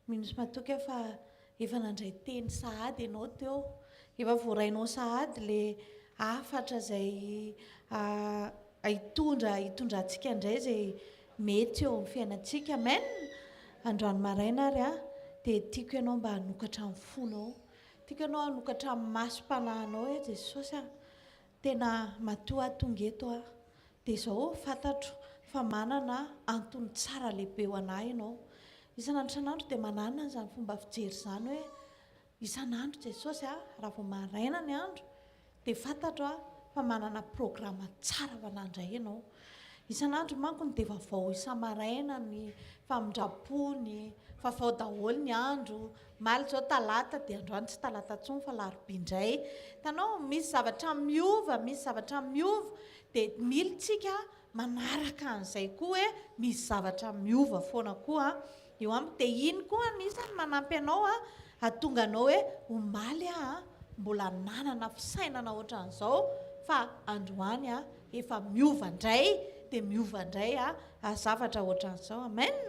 Mino sy matoky aho fa efa nandray teny sahady ianao teo. Efa voarainao sahady ilay hafatra izay hitondra hitondrantsika indray izay mety eo amin'ny fiainantsika. Amen! Androany maraina ary aho dia tiako ianao mba hanokatra ny fonao. Tiako ianao hanokatra ny masom-panahinao hoe Jesosy a, tena matoa aho tonga eto aho. Dia izao fantatro fa manana antony tsara lehibe ho an'ahy ianao. Isan'andro isan'andro dia manana an'izany fomba fijery izany hoe isan'andro Jesosy a, raha vao maraina ny andro dia fantatro a fa manana programa tsara ho an'ahy indray ianao. Isan'andro manko ny dia vaovao isa-maraina ny famindram-pony, vaovao daholo ny andro, omaly izao talata dia androany tsy talata intsony fa alarobia indray. Hitanao, misy zavatra miova, misy zavatra miova Dia mila tsika manaraka an'izay koa hoe misy zavatra miova foana koa eo amiko. Dia iny koa anisany manampy anao hahatonga anao hoe omaly aho mbola nanana fisainana ohatran'izao fa androany aho efa miova indray dia miova indray zavatra ohatran'izao. Amen!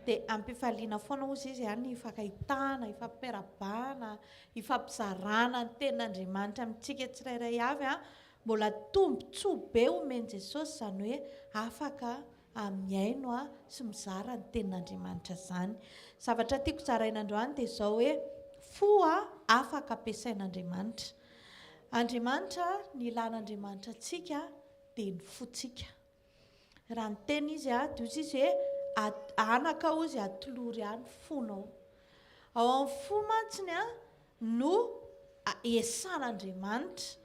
Dia am-pifaliana foana hozy izy ny hifankahitana, hifampiarabana, hifampizarana ny tenin'Andriamanitra amintsika tsirairay avy. Mbola tombontsoa be omen'i Jesosy izany hoe afaka mihaino sy mizara ny tenin'Andriamanitra izany. Zavatra tiako zaraina androany dia izao hoe fo afaka ampiasain'Andriamanitra. Andriamanitra, ny ilan'Andriamanitra antsika dia ny fontsika. Raha niteny izy dia hozy izy hoe anaka hozy atolory ahy ny fonao. Ao amin'ny fo mantsiny no esan'Andriamanitra.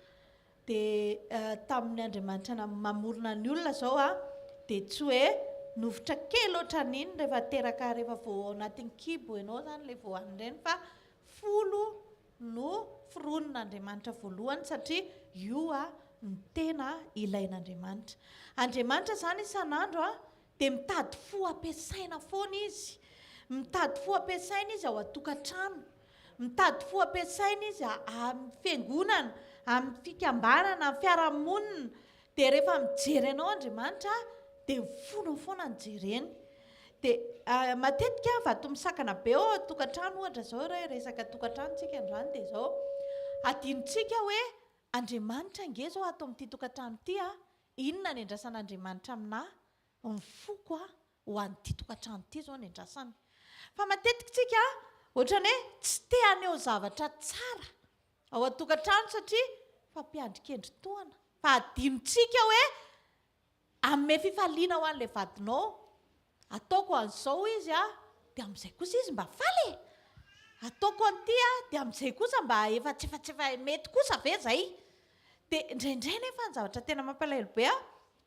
Dia tamin'ny Andriamanitra mamorona ny olona izao dia tsy hoe nofotra kely ohatran'iny rehefa teraka rehefa vao ao anatin'ny kibo ianao izany ilay vao an'ireny fa folo no foronin'Andriamanitra voalohany satria io no tena ilain'Andriamanitra. Andriamanitra izany isan'andro dia mitady fo ampiasaina foana izy. Mitady fo ampiasaina izy ao an-tokantrano. Mitady fo ampiasaina izy amin'ny fiangonana, amin'ny fikambanana, amin'ny fiarahamonina. Dia rehefa mijery anao Andriamanitra dia ny fonao foana no jereny. Dia matetika vato misakana be ao an-tokantrano ohatra izao raha resaka tokantrano tsika androany dia izao adinontsika hoe Andriamanitra ange izao ato amin'ity tokantrano ity a, inona ny andrasan'Andriamanitra aminà? Ny foko a ho an'ity tokantrano ity izao ny andrasany. Fa matetika tsika ohatran'ny hoe tsy te haneho zavatra tsara ao an-tokantrano satria fampiandry kendry tohana. Fa adinontsika hoe Hanome fifaliana ho an'ilay vadinao. Ataoko an'izao izy a, dia amin'izay kosa izy mba faly e! Ataoko an'ity a, dia amin'izay kosa mba efa tsy efa tsy efa mety kosa ve izay? Dia indraindray nefa ny zavatra tena mampalahelo be a,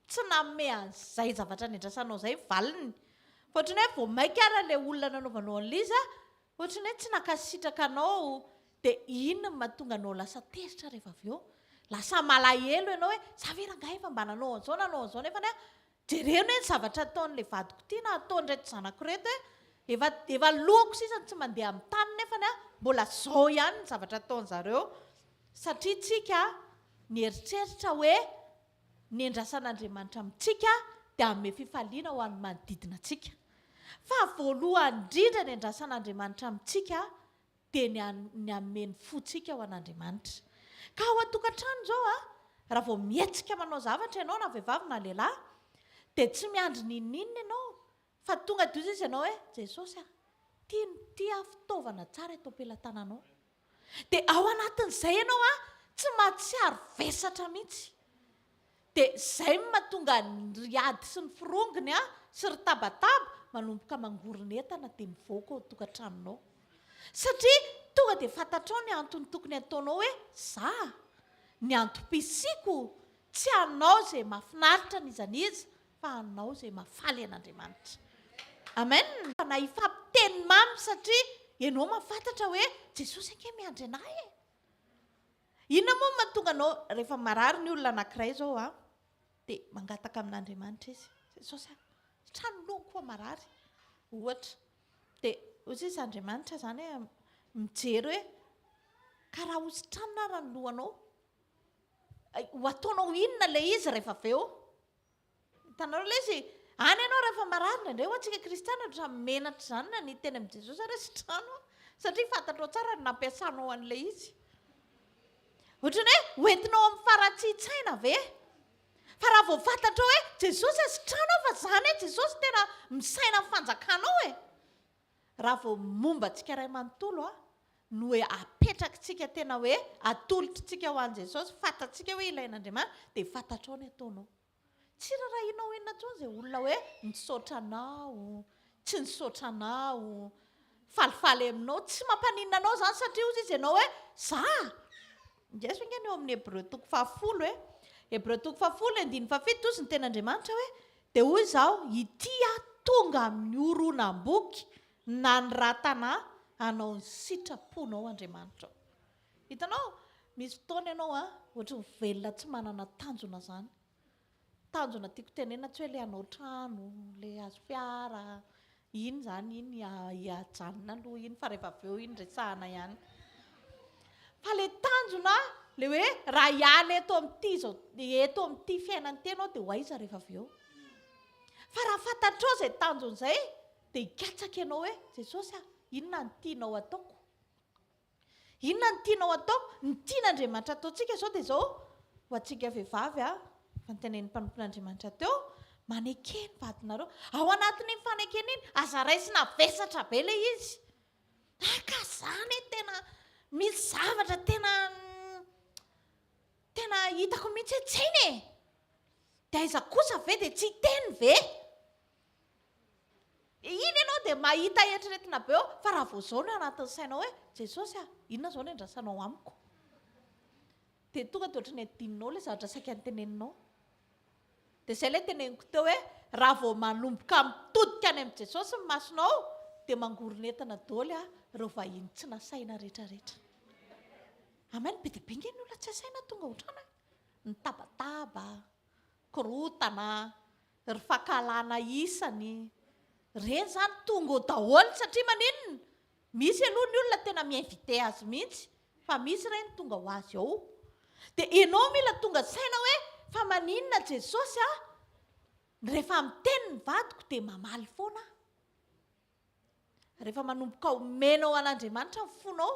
tsy nanome an'izay zavatra niandrasanao izay ny valiny. Fa ohatran'ny hoe vao mainka ara ilay olona nanaovanao an'ilay izy a, Ohatran'ny hoe tsy nankasitraka anao dia iny no mahatonga anao lasa tezitra rehefa avy eo. Lasa malahelo ianao hoe za ve rangahy efa mba nanao an'izao nanao an'izao nefa anie jereo anie ny zavatra ataon'ilay vadiko ity na ataon'ireto zanako ireto e, efa efa lohako sisa no tsy mandeha amin'ny tany nefa anie mbola izao ihany ny zavatra ataon'zareo satria tsika nieritreritra hoe Ny endrasan'Andriamanitra amintsika dia hanome fifaliana ho an'ny manodidina antsika. Fa voalohany indrindra ny endrasan'Andriamanitra amintsika dia ny ny hanome ny fontsika ho an'Andriamanitra. Ka ao an-tokantrano izao a, raha vao mihetsika manao zavatra ianao na vehivavy na lehilahy dia tsy miandry n'inon'inona ianao fa tonga dia hoy izy ianao hoe Jesosy a, tiany ity aho fitaovana tsara eto am-pelatananao. Dia ao anatin'izay ianao an, tsy mahatsiaro vesatra mihitsy. Dia izay no mahatonga ny ry ady sy ny forongony an, sy ry tabataba, manomboka mangoron'entana dia mivoaka ao an-tokantranonao. Satria tonga dia fantatrao ny antony tokony hataonao hoe za, ny antom-pisiako tsy hanao izay mahafinaritra an'iza n'iza fa hanao izay mahafaly an'Andriamanitra. Amen. Na hifampiteny mamy satria ianao mahafantatra hoe Jesosy ange miandry anah e. Inona moa no mahatonga anao rehefa marary ny olona anankiray izao an, dia mangataka amin'Andriamanitra izy, Jesosy a, trano lohako fa marary, ohatra. Dia hoy izy Andriamanitra izany hoe mijery hoe ka raha hositranina ara ny lohanao, ho ataonao inona ilay izy rehefa avy eo? Hitanareo ilay izy? Any ianao rehefa marary indraindray ho'a tsika kristiana ohatran'ny menatra izany na ny hiteny amin'i Jesosy ary hoe sitrano aho satria fantatrao tsara ny nampiasanao an'ilay izy. Ohatran'ny hoe hoentinao amin'ny faharatsian-tsaina ve? Fa raha vao fantatrao hoe Jesosy a sitrano aho fa zany hoe Jesosy tena misaina amin'ny fanjakanao e! Raha vao momba antsika ray manontolo a no hoe apetrakitsika tena hoe atolotritsika ho an'i Jesosy, fantatsika hoe ilain'Andriamanitra dia fantatrao ny ataonao. Tsy rarahianao inona intsony izay olona hoe nisaotra anao, tsy nisaotra anao, falifaly aminao, tsy mampaninona anao izany satria hozy izy ianao hoe za! Indraiso ange ny eo amin'ny Hebreo toko fahafolo e! Hebreo toko fahafolo andininy fahafito hozy ny tenin'Andriamanitra hoe, dia hoy izaho, ity aho tonga amin'ny horonam-boky nanoratana ahy hanao ny sitraponao Andriamanitra ô. Hitanao, misy fotoana ianao an, ohatry ny velona tsy manana tanjona izany. Tanjona tiako tenenina tsy hoe ilay hanao trano, ilay hahazo fiara, iny izany iny hiajanona aloha iny fa rehefa avy eo iny resahana ihany. Fa ilay tanjona, ilay hoe raha hiala eto amin'ity izao, eto amin'ity fiainana ity ianao dia ho aiza rehefa avy eo? Fa raha fantatrao izay tanjona izay dia hikatsaka ianao hoe Jesosy a, inona no tianao ataoko? Inona no tianao atao? Ny tian'Andriamanitra ataontsika izao dia izao, ho antsika vehivavy, efa notenenin'ny mpanompon'Andriamanitra teo, maneke ny vadinareo. Ao anatin'iny fanekena iny, aza raisina vesatra be ilay izy. Ah ka izany e, tena misy zavatra tena tena hitako mihitsy hoe tsy hainy e. Dia aiza kosa ve dia tsy hiteny ve? Dia iny ianao dia mahita eritreretina be eo, fa raha vao izao no anatin'ny sainao hoe, Jesosy a, inona izao no andrasanao amiko? Dia tonga dia ohatran'ny adinonao ilay zavatra saika noteneninao. Dia izay ilay teneniko teo hoe, raha vao manomboka mitodika any amin'i Jesosy ny masonao, dia mangoron'entana daholo ireo vahiny tsy nasaina rehetrarehetra. Amen, be dia be ange ny olona tsy asaina tonga ao an-trano e. Mitabataba, korontana, ry fankahalana isany, reny zany tonga eo daholo satria maninona? Misy aloha ny olona tena mi-inviter azy mihitsy fa misy ireny tonga ho azy ao. Dia ianao mila tonga saina hoe fa maninona Jesosy a? Rehefa miteny ny vadiko dia mamaly foana aho. Rehefa manomboka omenao an'Andriamanitra ny fonao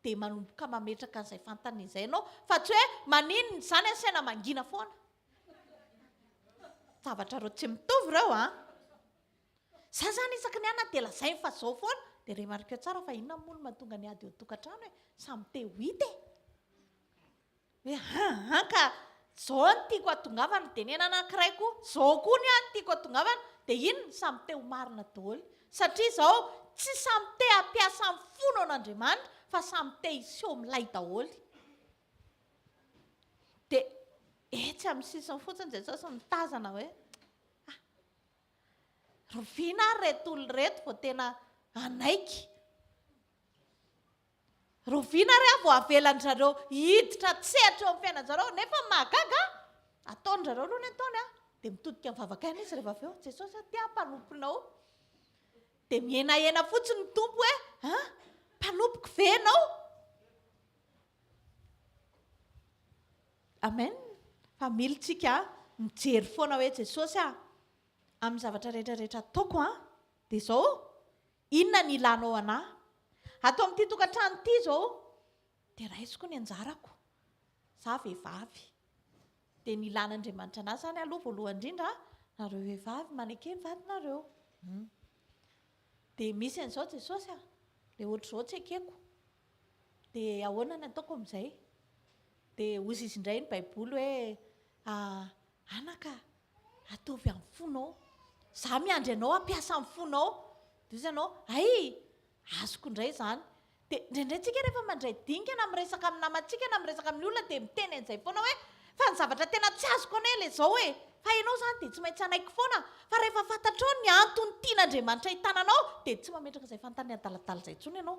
dia manomboka mametraka an'izay fanontaniana izay ianao fa tsy hoe maninona izany asaina mangina foana. Zavatra roa tsy mitovy ireo an! Za zany isaky ny anona dia lazainy fa zao foana dia remarqueo tsara fa inona moa no mahatonga ny ady eo an-tokantrano e? Samy te ho hita e! Hoe aa ka zao no tiako hatongavana, dia ny anankiray koa zao koa ny ahy no tiako hatongavana, dia inona? Samy te ho marina daholo. Satria izao tsy samy te hampiasa ny fony an'Andriamanitra fa samy te hiseho milay daholo. Dia etsy amin'ny sisiny fotsiny Jesosy mitazana hoe ah, roviana ary ireto olona ireto vao tena hanaiky. Rahoviana ary aho vao avelan-dry zareo hiditra an-tsehatra eo amin'ny fiainan-dry zareo? Nefa ny mahagaga, ataon-dry zareo aloha ny ataony, dia mitodika mivavaka ihany izy rehefa avy eo, Jesosy a, te aho mpanomponao. Dia mihenahena fotsiny ny Tompo hoe, An? Mpanompoko ve ianao? Amen. Fa mila isika mijery foana hoe, Jesosy a, amin'ny zavatra rehetra rehetra ataoko, dia izao, Inona ny ilanao anà? Ato amin'ity tokantrano ity izao dia raisiko ny anjarako. Za vehivavy. Dia ny ilan'Andriamanitra anà izany aloha voalohany indrindra, nareo vehivavy maneke ny vadinareo. Hum. Dia misy an'izao Jesosy a, dia ohatr'izao tsy ekeko. Dia ahoana ny ataoko amin'izay? Dia hozy izy indray ny Baiboly hoe, Anaka, ataovy amin'ny fonao. Izaho miandry anao hampiasa ny fonao. Dia hozy ianao, hay, azoko indray izany. Dia indraindray tsika rehefa mandray dinika na miresaka amin'ny namantsika na miresaka amin'ny olona dia miteny an'izay foana hoe, fa ny zavatra tena tsy azoko anie ilay izao e! Fa ianao izany dia tsy maintsy hanaiky foana. Fa rehefa fantatrao ny antony tian'Andriamanitra hahitana anao dia tsy mametraka izay fanontaniana adaladala izay intsony ianao.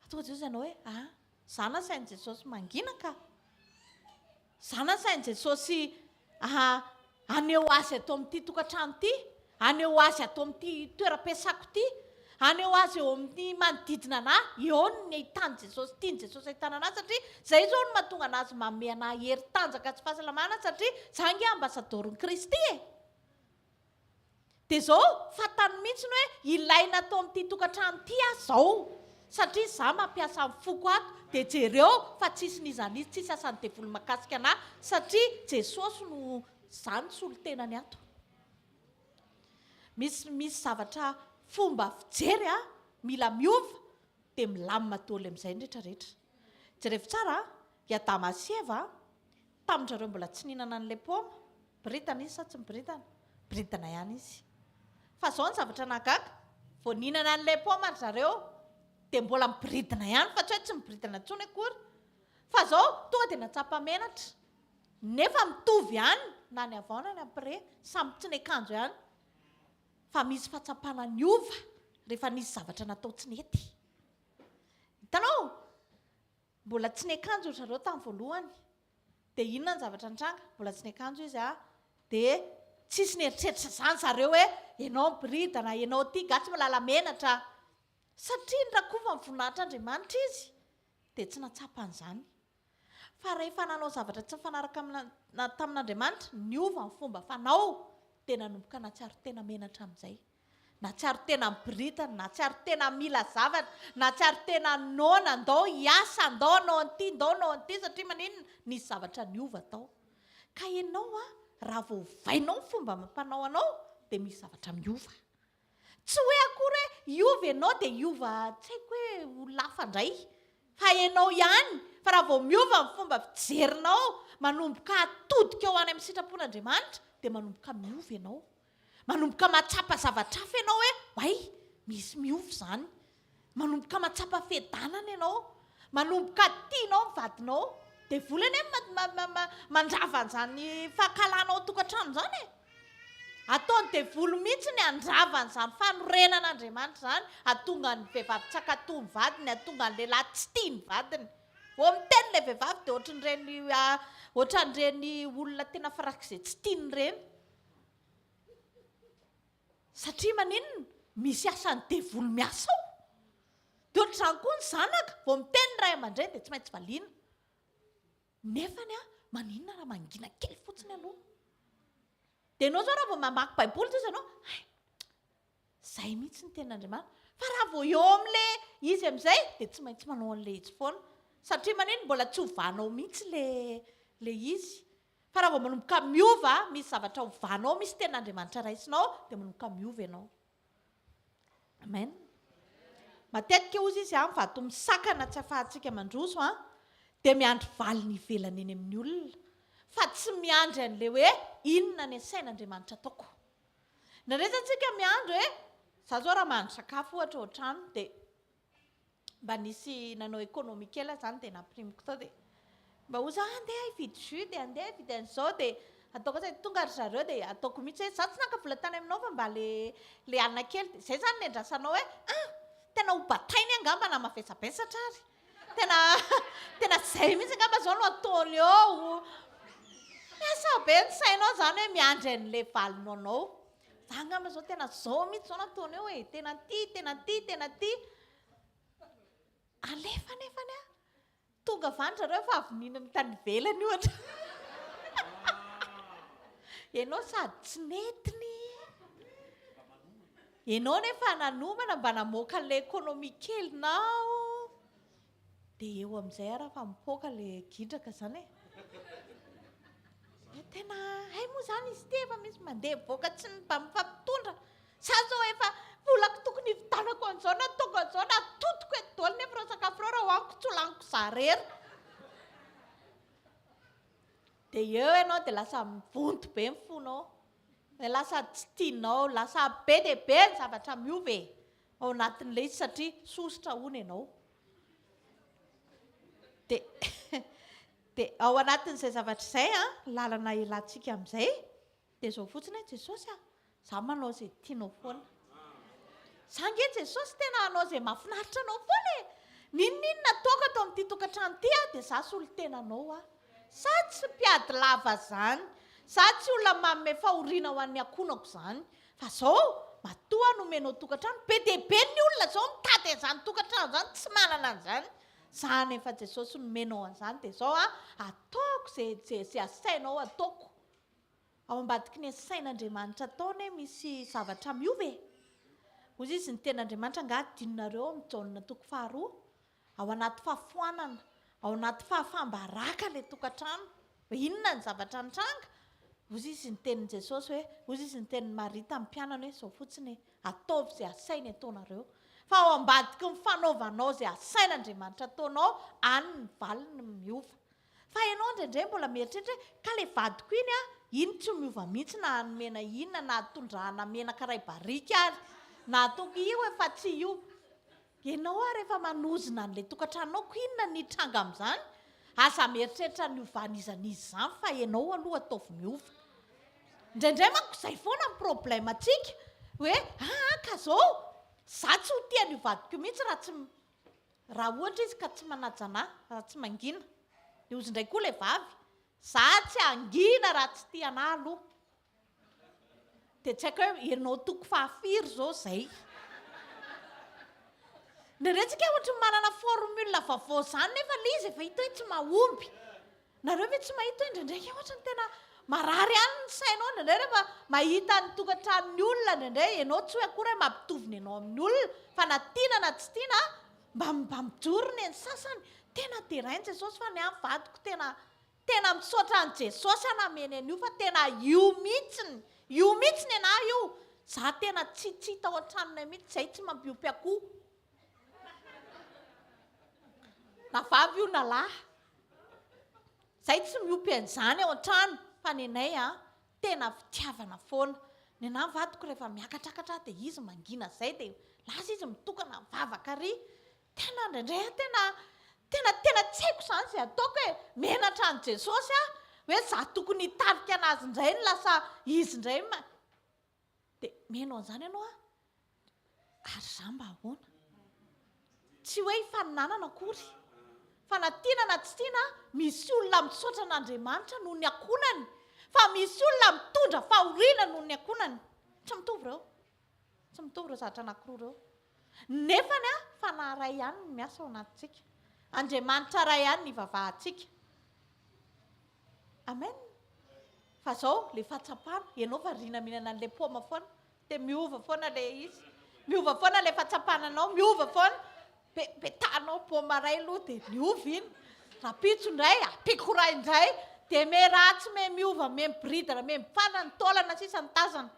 Fa tonga dia hozy ianao hoe, ah, izaho nasain'i Jesosy mangina ka. Izaho nasain'i Jesosy haneho Azy ato amin'ity tokantrano ity, haneho Azy ato amin'ity toeram-piasako ity, haneho Azy eo amin'ny manodidina anà, eo ny ahitan'i Jesosy, tian'i Jesosy ahitana anà satria izay izao no mahatonga an'Azy manome anà hery, tanjaka sy fahasalamana satria izaho ange ambasadaoron'i Kristy e! Dia izao, fantany mihitsy ny hoe ilaina ato amin'ity tokantrano ity aho izao, satria izaho mampiasa ny foko ato, dia jereo fa tsisy n'iza n'iza, tsisy asan'ny devoly mahakasika an'ahy, satria Jesosy no, izaho no solontenany ato. Misy, misy zavatra fomba fijery a, mila miova, dia milamina daholo amin'izay ny rehetra rehetra. Jerevo tsara a, i Adama sy Eva, tamin-dry zareo mbola tsy nihinana an'ilay paoma, Miboridana izy sa tsy miboridana? Miboridana ihany izy. Fa izao ny zavatra nahagaga, vao nihinana an'ilay paoma ry zareo, dia mbola miboridana ihany fa tsy hoe tsy miboridana intsony akory. Fa izao, tonga dia nahatsapa menatra. Nefa mitovy ihany na ny avant na ny après, samy tsy niakanjo ihany. Fa misy fahatsapana niova rehefa nisy zavatra natao tsy nety. Hitanao? Mbola tsy niakanjo ry zareo tamin'ny voalohany. Dia inona ny zavatra nitranga? Mbola tsy niakanjo izy a, dia tsisy nieritreritra izany zareo hoe ianao miboridana, ianao ity nga tsy mahalala menatra. Satria nirakovan'ny voninahitr'Andriamanitra izy, dia tsy nahatsapa an'izany. Fa rehefa nanao zavatra tsy nifanaraka tamin'Andriamanitra, niova ny fomba fanao, dia nanomboka nahatsiaro tena menatra amin'izay. Nahatsiaro tena miboridana, nahatsiaro tena mila zavatra, nahatsiaro tena noana, ndao hiasa, ndao hanao an'ity, ndao hanao an'ity, satria maninona? Nisy zavatra niova tao. Ka ianao an, raha vao ovainao ny fomba amam-panao anao, dia misy zavatra miova. Tsy hoe akory hoe hiova ianao dia hiova tsy haiko hoe ho lafa indray, fa ianao ihany, fa raha vao miova ny fomba fijerinao, manomboka atodika ho any amin'ny sitrapon'Andriamanitra, dia manomboka miova ianao. Manomboka mahatsapa zavatra hafa ianao hoe oay, misy miova izany. Manomboka mahatsapa fiadanana ianao. Manomboka tianao ny vadinao. Devoly anie mandrava an'izany fankahalana ao an-tokantrano izany e. Ataon'ny devoly mihitsy ny handrava an'izany fanorenan'Andriamanitra izany, hahatonga ny vehivavy tsy hankatò ny vadiny, hahatonga ny lehilahy tsy tia ny vadiny. Vao miteny ilay vehivavy dia ohatran'ireny ohatran'ireny olona tena farak'izay tsy tiany ireny. Satria maninona? Misy asan'ny devoly miasa ao. Dia ohatr'izany koa ny zanaka, vao miteny ny ray aman-dreny dia tsy maintsy valiana. Nefany an, maninona raha mangina kely fotsiny aloha? Dia ianao izao raha vao mamaky baiboly izao ianao, hay, izay mihitsy ny tenin'Andriamanitra. Fa raha vao eo amin'ilay izy amin'izay dia tsy maintsy manao an'ilay izy foana. Satria maninona? Mbola tsy ovanao mihitsy ilay ilay izy. Fa raha vao manomboka miova, misy zavatra ovanao, misy tenin'Andriamanitra raisinao, dia manomboka miova ianao. Amen. Matetika hozy izy an, vato misakana tsy afahantsika mandroso an, dia miandry valiny ivelany eny amin'ny olona, fa tsy miandry an'ilay hoe inona ny asain'Andriamanitra ataoko. Indraindray zany tsika miandry hoe, za zao raha mahandro sakafo ohatra ao an-trano dia mba nisy nanao économie kely aho zany dia nampirimiko tao dia mba hoy za andeha hividy jus dia andeha hividy an'izao dia ataoko hoe tonga ry zareo dia ataoko mihitsy hoe za tsy naka vola tany aminao fa mba le le hanina kely dia zay zany ny andrasanao hoe ah tena ho batainy angamba na mavesabesatra ary tena tena zay mihitsy angamba zao no ataony eo miasa be ny sainao zany hoe miandry an'le valiny anao Za angamba zao tena zao mihitsy zao no ataony eo e, tena ty, tena ty, tena ty. Alefa nefany a. Tonga avy any zareo efa avy nihinana tany ivelany ohatra. Ianao sady tsy nentiny. Ianao nefa nanomana mba namoaka an'ilay économie kelinao. Dia eo amin'izay ary fa mipoaka ilay gidraka izany e. Dia tena hay moa izany izy ity efa misy mandeha mivoaka tsy mba mifampitondra. Za zao efa volako tokony hividianako an'izao na ataoko an'izao na atodiko eto daholo nefa ireo sakafo ireo raha hohaniko tsy ho laniko za irery. Dia eo ianao dia lasa mivonto be ny fonao. Dia lasa tsy tianao, lasa be dia be ny zavatra miova e. Ao anatin'ilay izy satria sosotra hono ianao. Dia dia ao anatin'izay zavatra izay an, lalana ilantsika amin'izay, dia izao fotsiny hoe Jesosy a, za manao izay tianao foana. Za ange Jesosy tena hanao izay mahafinaritra anao foana e. N'inon'inona ataoko ato amin'ity tokantrano ity aho dia za solontenanao aho. Za tsy mpiady lava izany. Za tsy olona manome fahoriana ho an'ny ankohonako izany. Fa zao, matoa aho nomenao tokantrano, be dia be ny olona zao mitady an'izany tokantrano izany, tsy manana an'izany. Za nefa Jesosy nomenao an'izany dia zao an, ataoko ze ze ze asainao ataoko. Ao ambadiky ny asain'Andriamanitra atao anie misy zavatra miova e! Hoy izy, ny tenin'Andriamanitra angaha adinonareo ao amin'ny Jaona toko faharoa? Ao anaty fahafoanana, ao anaty fahafaham-baraka ilay tokantrano. Hoe inona ny zavatra nitranga? Hoy izy ny tenin'i Jesosy hoe, hoy izy ny tenin'i Maria tamin'ny mpianany hoe, izao fotsiny e, ataovy izay asainy ataonareo. Fa ao ambadiky ny fanaovanao izay asain'Andriamanitra ataonao, any ny valiny miova. Fa ianao indraindray mbola mieritreritra hoe ka le vadiko iny an, iny tsy miova mihitsy na nomena inona na tondrahana menaka iray barika ary, na ataoko io efa tsy hiova. Ianao ary efa manozona an'ilay tokantranonao ko inona ny hitranga amin'izany? Aza mieritreritra ny hovan'iza n'iza izany fa ianao aloha ataovy miova. Indraindray manko izay foana ny problème antsika hoe aa ka zao, za tsy ho tia an'io vadiko io mihitsy raha tsy Raha ohatra izy ka tsy manaja anah, raha tsy mangina. Dia hozy indray koa ilay vavy, za tsy hangina raha tsy tia anah aloha. Dia tsy haiko hoe ianao toko fahafiry izao izay. Indraindray tsika ohatry ny manana formule vaovao izany nefa ilay izy efa hita hoe tsy mahomby. Nareo ve tsy mahita hoe indraindray ohatra ny tena marary ihany ny sainao indraindray rehefa mahita ny tokantranon'ny olona indraindray ianao tsy hoe akory hoe mampitovy ny anao amin'ny olona fa na tiana na tsy tiana mba mba mijoro ny an'ny sasany tena derain'i Jesosy fa ny ahy vadiko tena tena misaotra an'i Jesosy aho nameny an'io fa tena io mihitsiny io mihitsy ny anah io za tena tsy tsy hita ao an-tranonay mihitsy zay tsy mampiompy akoho na vavy io na lahy Zay tsy miompy an'izany ao an-trano fa nenay a tena fitiavana foana. Nenah ny vadiko rehefa miakatrakatra aho dia izy mangina zay dia lasa izy mitokana mivavaka ary. Tena indraindray aho tena tena tena tsy haiko izany izay ataoko e! Menatra an'i Jesosy aho hoe za tokony hitarika anazy indray no lasa izy indray ma- Dia mihaino an'izany ianao an, ary za mba ahoana? Tsy hoe hifaninanana akory, fa na tiana na tsy tiana, misy olona misaotra an'Andriamanitra noho ny ankohonany, fa misy olona mitondra fahoriana noho ny ankohonany. Tsy mitovy ireo. Tsy mitovy ireo zavatra anankiroa ireo. Nefany an, fanahy iray ihany no miasa ao anatintsika. Andriamanitra iray ihany no ivavahantsika. Amen. Fa zao le fahatsapana, ianao variana mihinana an'le paoma foana, dia miova foana le izy. Miova foana le fahatsapana anao, miova foana. Be petahanao paoma iray aloha dia miova iny. Rahampitso indray, ampiako iray indray, dia me ratsy me miova, me miboridana, me mifana ny taolana sisa ny tazana.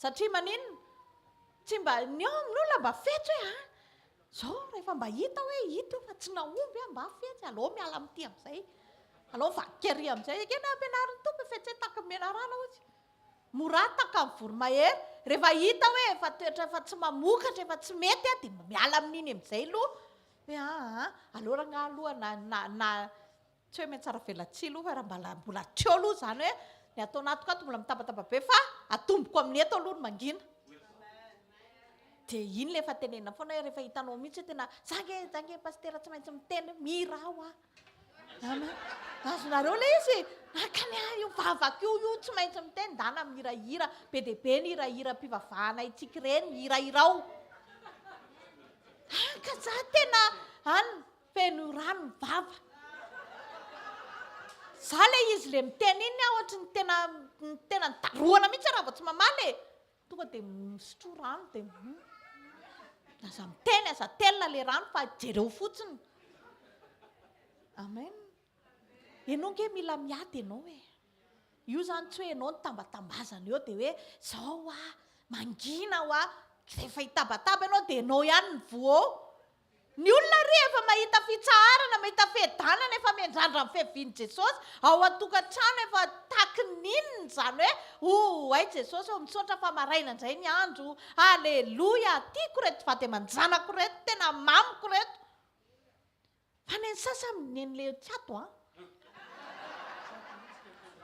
Satria maninona? Tsy mba, ny ao amin'ny olona mba fetsy hoe ah, zao rehefa mba hita hoe ito io fa tsy nahomby aho, mba fetsy, aleo miala amin'ity amin'izay, aleo mivadika ery amin'izay, ekena ampianarin'ny Tompo e, fetsy tahaka ny menarana hozy, mora tahaka ny voromahery, rehefa hita hoe efa toetra efa tsy mamokatra, efa tsy mety aho dia miala amin'iny amin'izay aloha, hoe aa, aleo rangahy aloha na, na, na, Tsy hoe mihatsara velatsihy aloha fa raha mbala mbola hatreo aloha izany hoe ny ato anatiko ato mbola mitabataba be fa atomboko amin'ny eto aloha ny mangina. Dia iny ilay efa tenenina foana hoe rehefa hitanao mihitsy hoe tena za nge za nge pasitera tsy maintsy miteny hoe mihira aho ah. Amen. Azonareo ilay izy? Akany ahy io vavaka io io tsy maintsy miteny ndana mihirahira be dia be ny hirahiram-pivavahana itsika ireny hirahirao. Ah ka za tena an Feno rano ny vava. Za le izy le miteny iny aho ohatry ny tena ny tena nidarohana mihitsy raha vao tsy mamaly e. Tonga dia misotroa rano dia hum. Aza miteny, aza telina le rano fa jereo fotsiny. Amen. Ianao nge mila miady ianao e. Io zany tsy hoe ianao no tambatambazana eo dia hoe zao hoa, mangina hoa. Rehefa hitabataba ianao dia ianao ihany no voa eo. Ny olona ry efa mahita fitsaharana, mahita fiadanana, efa miandrandra ny fiavian'i Jesosy ao an-tokantrano, efa takin'ny inona izany hoe oh hay Jesosy ô, misaotra fa maraina indray ny andro, aleloia, tiako ireto vady aman-janako ireto, tena mamiko ireto. Fa ny an'ny sasany nen'ilay tsy ato an,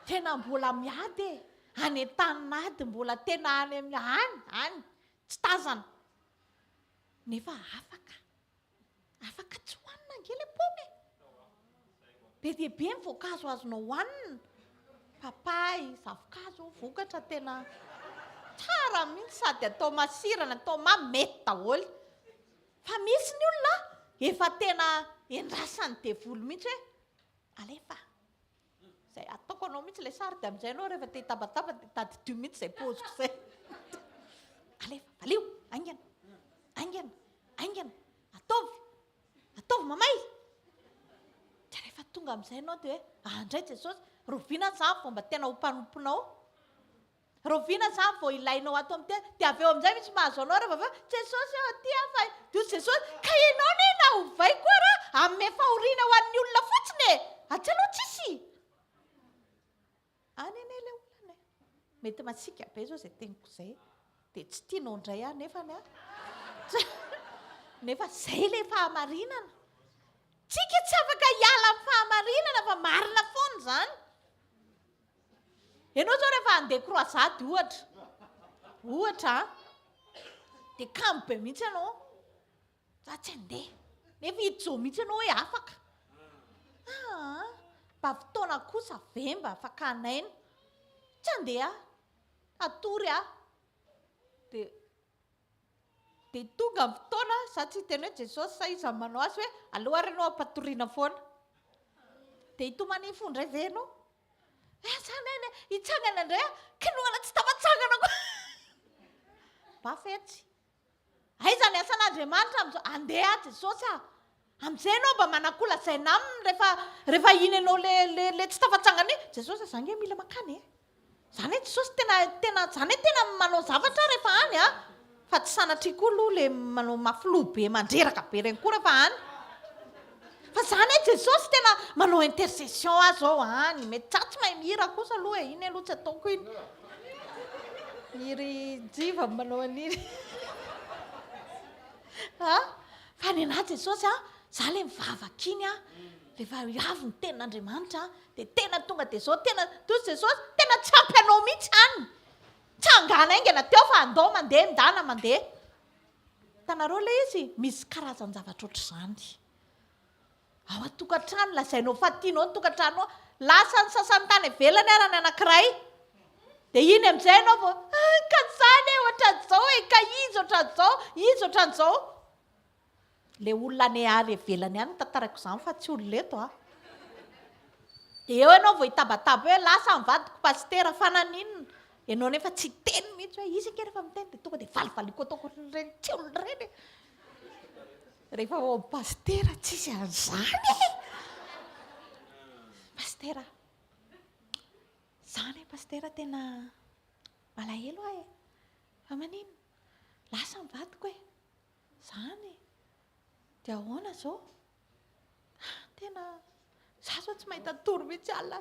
tena mbola miady e, any an-tanin'ady mbola tena any amin'ny any, any, tsy tazana. Nefa afaka, afaka tsy hohanina ange ilay paoma e! Be dia be ny voankazo azonao hohanina, papay, zavoka zao vokatra tena tsara mihitsy sady atao masira na atao mamy mety daholo. Fa misy ny olona efa tena endrasan'ny devoly mihitsy hoe alefa. Izay ataoko anao mihitsy ilay sary dia amin'izay ianao rehefa te hitabataba dia tadidio mihitsy izay paoziko izay. Alefa, valio, haingana, haingana, haingana, ataovy, ataovy mamay. Dia rehefa tonga amin'izay ianao dia hoe, ah indray Jesosy, roviana izany vao mba tena ho mpanomponao? Rahoviana izany vao ilainao ato amin'ny tena? Dia avy eo amin'izay misy mahazo anao rehefa avy eo, Jesosy ô, aty aho fa dia hoy Jesosy, ka ianao anie na ovay koa raha hanome fahoriana ho an'ny olona fotsiny e! Atsy aloha tsisy! Any anie ilay olana e! Mety masiaka be izao izay teniko izay, dia tsy tianao indray aho nefany an! Nefa izay ilay fahamarinana! Tsika tsy afaka hiala amin'ny fahamarinana fa marina foana izany! Ianao zao rehefa handeha croisade ohatra, ohatra an, dia kamo be mihitsy ianao, za tsy handeha, nefa hijoro mihitsy ianao hoe afaka. Aa, mba fotoana kosa ve mba fakana aina, tsy handeha aho, hatory aho. Dia dia tonga ny fotoana, za tsy hiteny hoe Jesosy sa iza no manao azy hoe aleo ary ianao ampatoriana foana. Dia hitomany fo indray ve ianao? Eh, zany anie, hitsangana indray aho, kinoana tsy tafatsangana koa. Mba fetsy. Aiza ny asan'Andriamanitra amin'izao? Andeha aho Jesosy ah. Amin'izay ianao mba manan-ko lazaina aminy rehefa rehefa iny ianao le le le tsy tafatsangana iny. Jesosy ah, za nge mila mankany e. Zany hoe Jesosy tena tena zany hoe tena manao zavatra aho rehefa any ah. Fa tsy sanatria koa aloha le manao mafy loha be mandreraka be ireny koa rehefa any. Fa zany hoe Jesosy tena manao intercession aho zao any. Mety za tsy mahay mihira kosa aloha e, iny aloha tsy ataoko iny. Iry Njiva manao an'iny. A! Fa ny anah Jesosy a, za le mivavaka iny a, rehefa avy ny tenin'Andriamanitra dia tena tonga dia zao tena, toa Jesosy tena tsy ampy anao mihitsy any. Tsangana haingana teo fa andao mandeha, ndana mandeha. Hitanareo ilay izy? Misy karazan-javatra ohatr'izany. Ao an-tokantrano, lazainao fa tianao ny tokantranonao. Lasa ny sasany tany ivelany ara ny anankiray. Dia iny amin'izay ianao vao, ah, ka izany e, ohatran'izao e, ka izy ohatran'izao, izy ohatran'izao. Ilay olona any ary ivelany any no tantaraiko izany fa tsy olona eto a. Dia eo ianao vao hitabataba hoe lasa ny vadiko pasitera fa naninona? Ianao nefa tsy hiteny mihitsy hoe izy ange rehefa miteny dia tonga dia valivaliako ataoko ohatran'ireny tsy olona ireny e. Rehefa ao amin'ny pasitera tsisy an'izany e! Pasitera, izany e pasitera tena malahelo aho e! Fa maninona? Lasa ny vadiko e! Izany e! Dia ahoana izao? Tena za zao tsy mahita tory mihitsy alina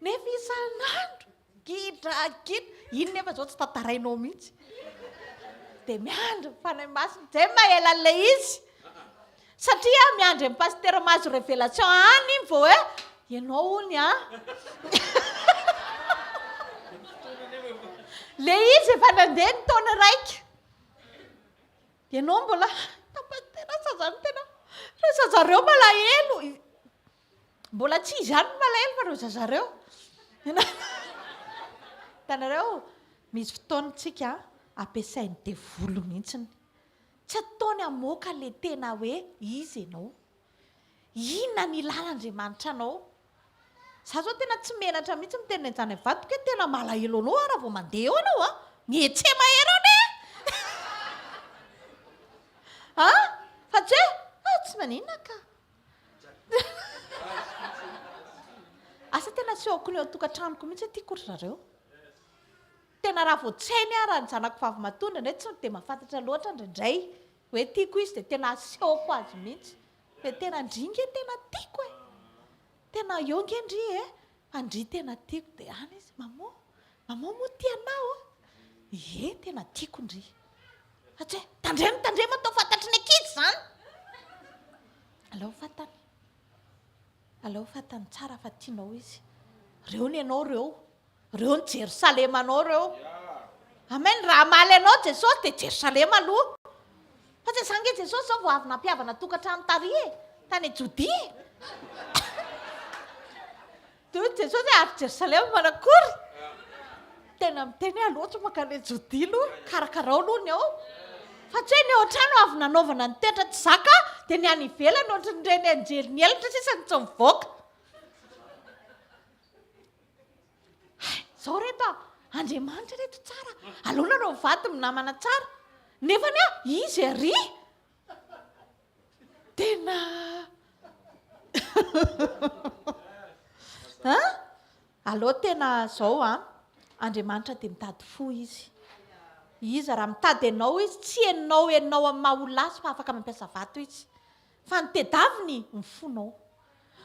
nefa isan'andro gidragidra iny nefa zao tsy tantarainao mihitsy dia miandry ny fanahy masina zay maha ela an'ilay izy satria miandry ny pasitera mahazo révélation any iny vao hoe ianao hono a le izy efa nandeha ny taona raika Ianao mbola tapa-tena zany tena reo zazareo malahelo. Mbola tsy izy ihany no malahelo fa reo zazareo. Hitanareo, misy fotoana tsika ampiasain'ny devoly mihitsiny. Tsy ataony hamoaka le tena hoe izy ianao. Inona ny ilàn'Andriamanitra anao? Za zao tena tsy menatra mihitsy miteny an'izany amin'ny vadiko hoe tena malahelo anao aho raha vao mandeha eo ianao an! Mihetse-mahery eo anie an! Fa tsy hoe ah tsy maninona ka! Asa tena asehoko ny ao an-tokantranoko mihitsy hoe tiako ry zareo. Tena raha vao tsy hainy aho raha ny zanako vavimatoa indraindray tsy dia mahafantatra loatra indraindray hoe tiako izy dia tena asehoko azy mihitsy. Dia tena ndry nge tena tiako e! Tena eo nge ndry e! Fa ndry tena tiako dia any izy, maman, maman moa tia anah ô? Ie, tena tiako ndry. Fa tsy hoe, tandremo, tandremo atao fantatry ny ankizy izany! Aleo fantany. Aleo fantany tsara fa tianao izy. Reo ny anao reo. Reo ny Jerosalemanao reo. Amen, raha hamaly anao Jesosy dia Jerosalema aloha. Fa tsy izany nge Jesosy izao vao avy nampihavana tokantrano tary e, tany Jodia e. Dia hoy Jesosy hoe ary Jerosalema manakory? Tena miteny hoe aleo tsy mankany Jodia aloha, karakarao aloha ny ao. Fa tsy hoe ny ao an-trano avy nanaovana ny toetra tsy zaka dia ny any ivelany ohatran'ireny anjely nielatra sisa no tsy mivoaka. Zao reto a! Andriamanitra reto tsara, aleo nareo mivady minamana tsara. Nefany a, izy ary tena An? Aleo tena zao an, Andriamanitra dia mitady fo izy. Iza raha mitady anao izy, tsy enao enao amin'ny maha olona azy fa afaka mampiasa vato izy. Fa ny tedaviny ny fonao.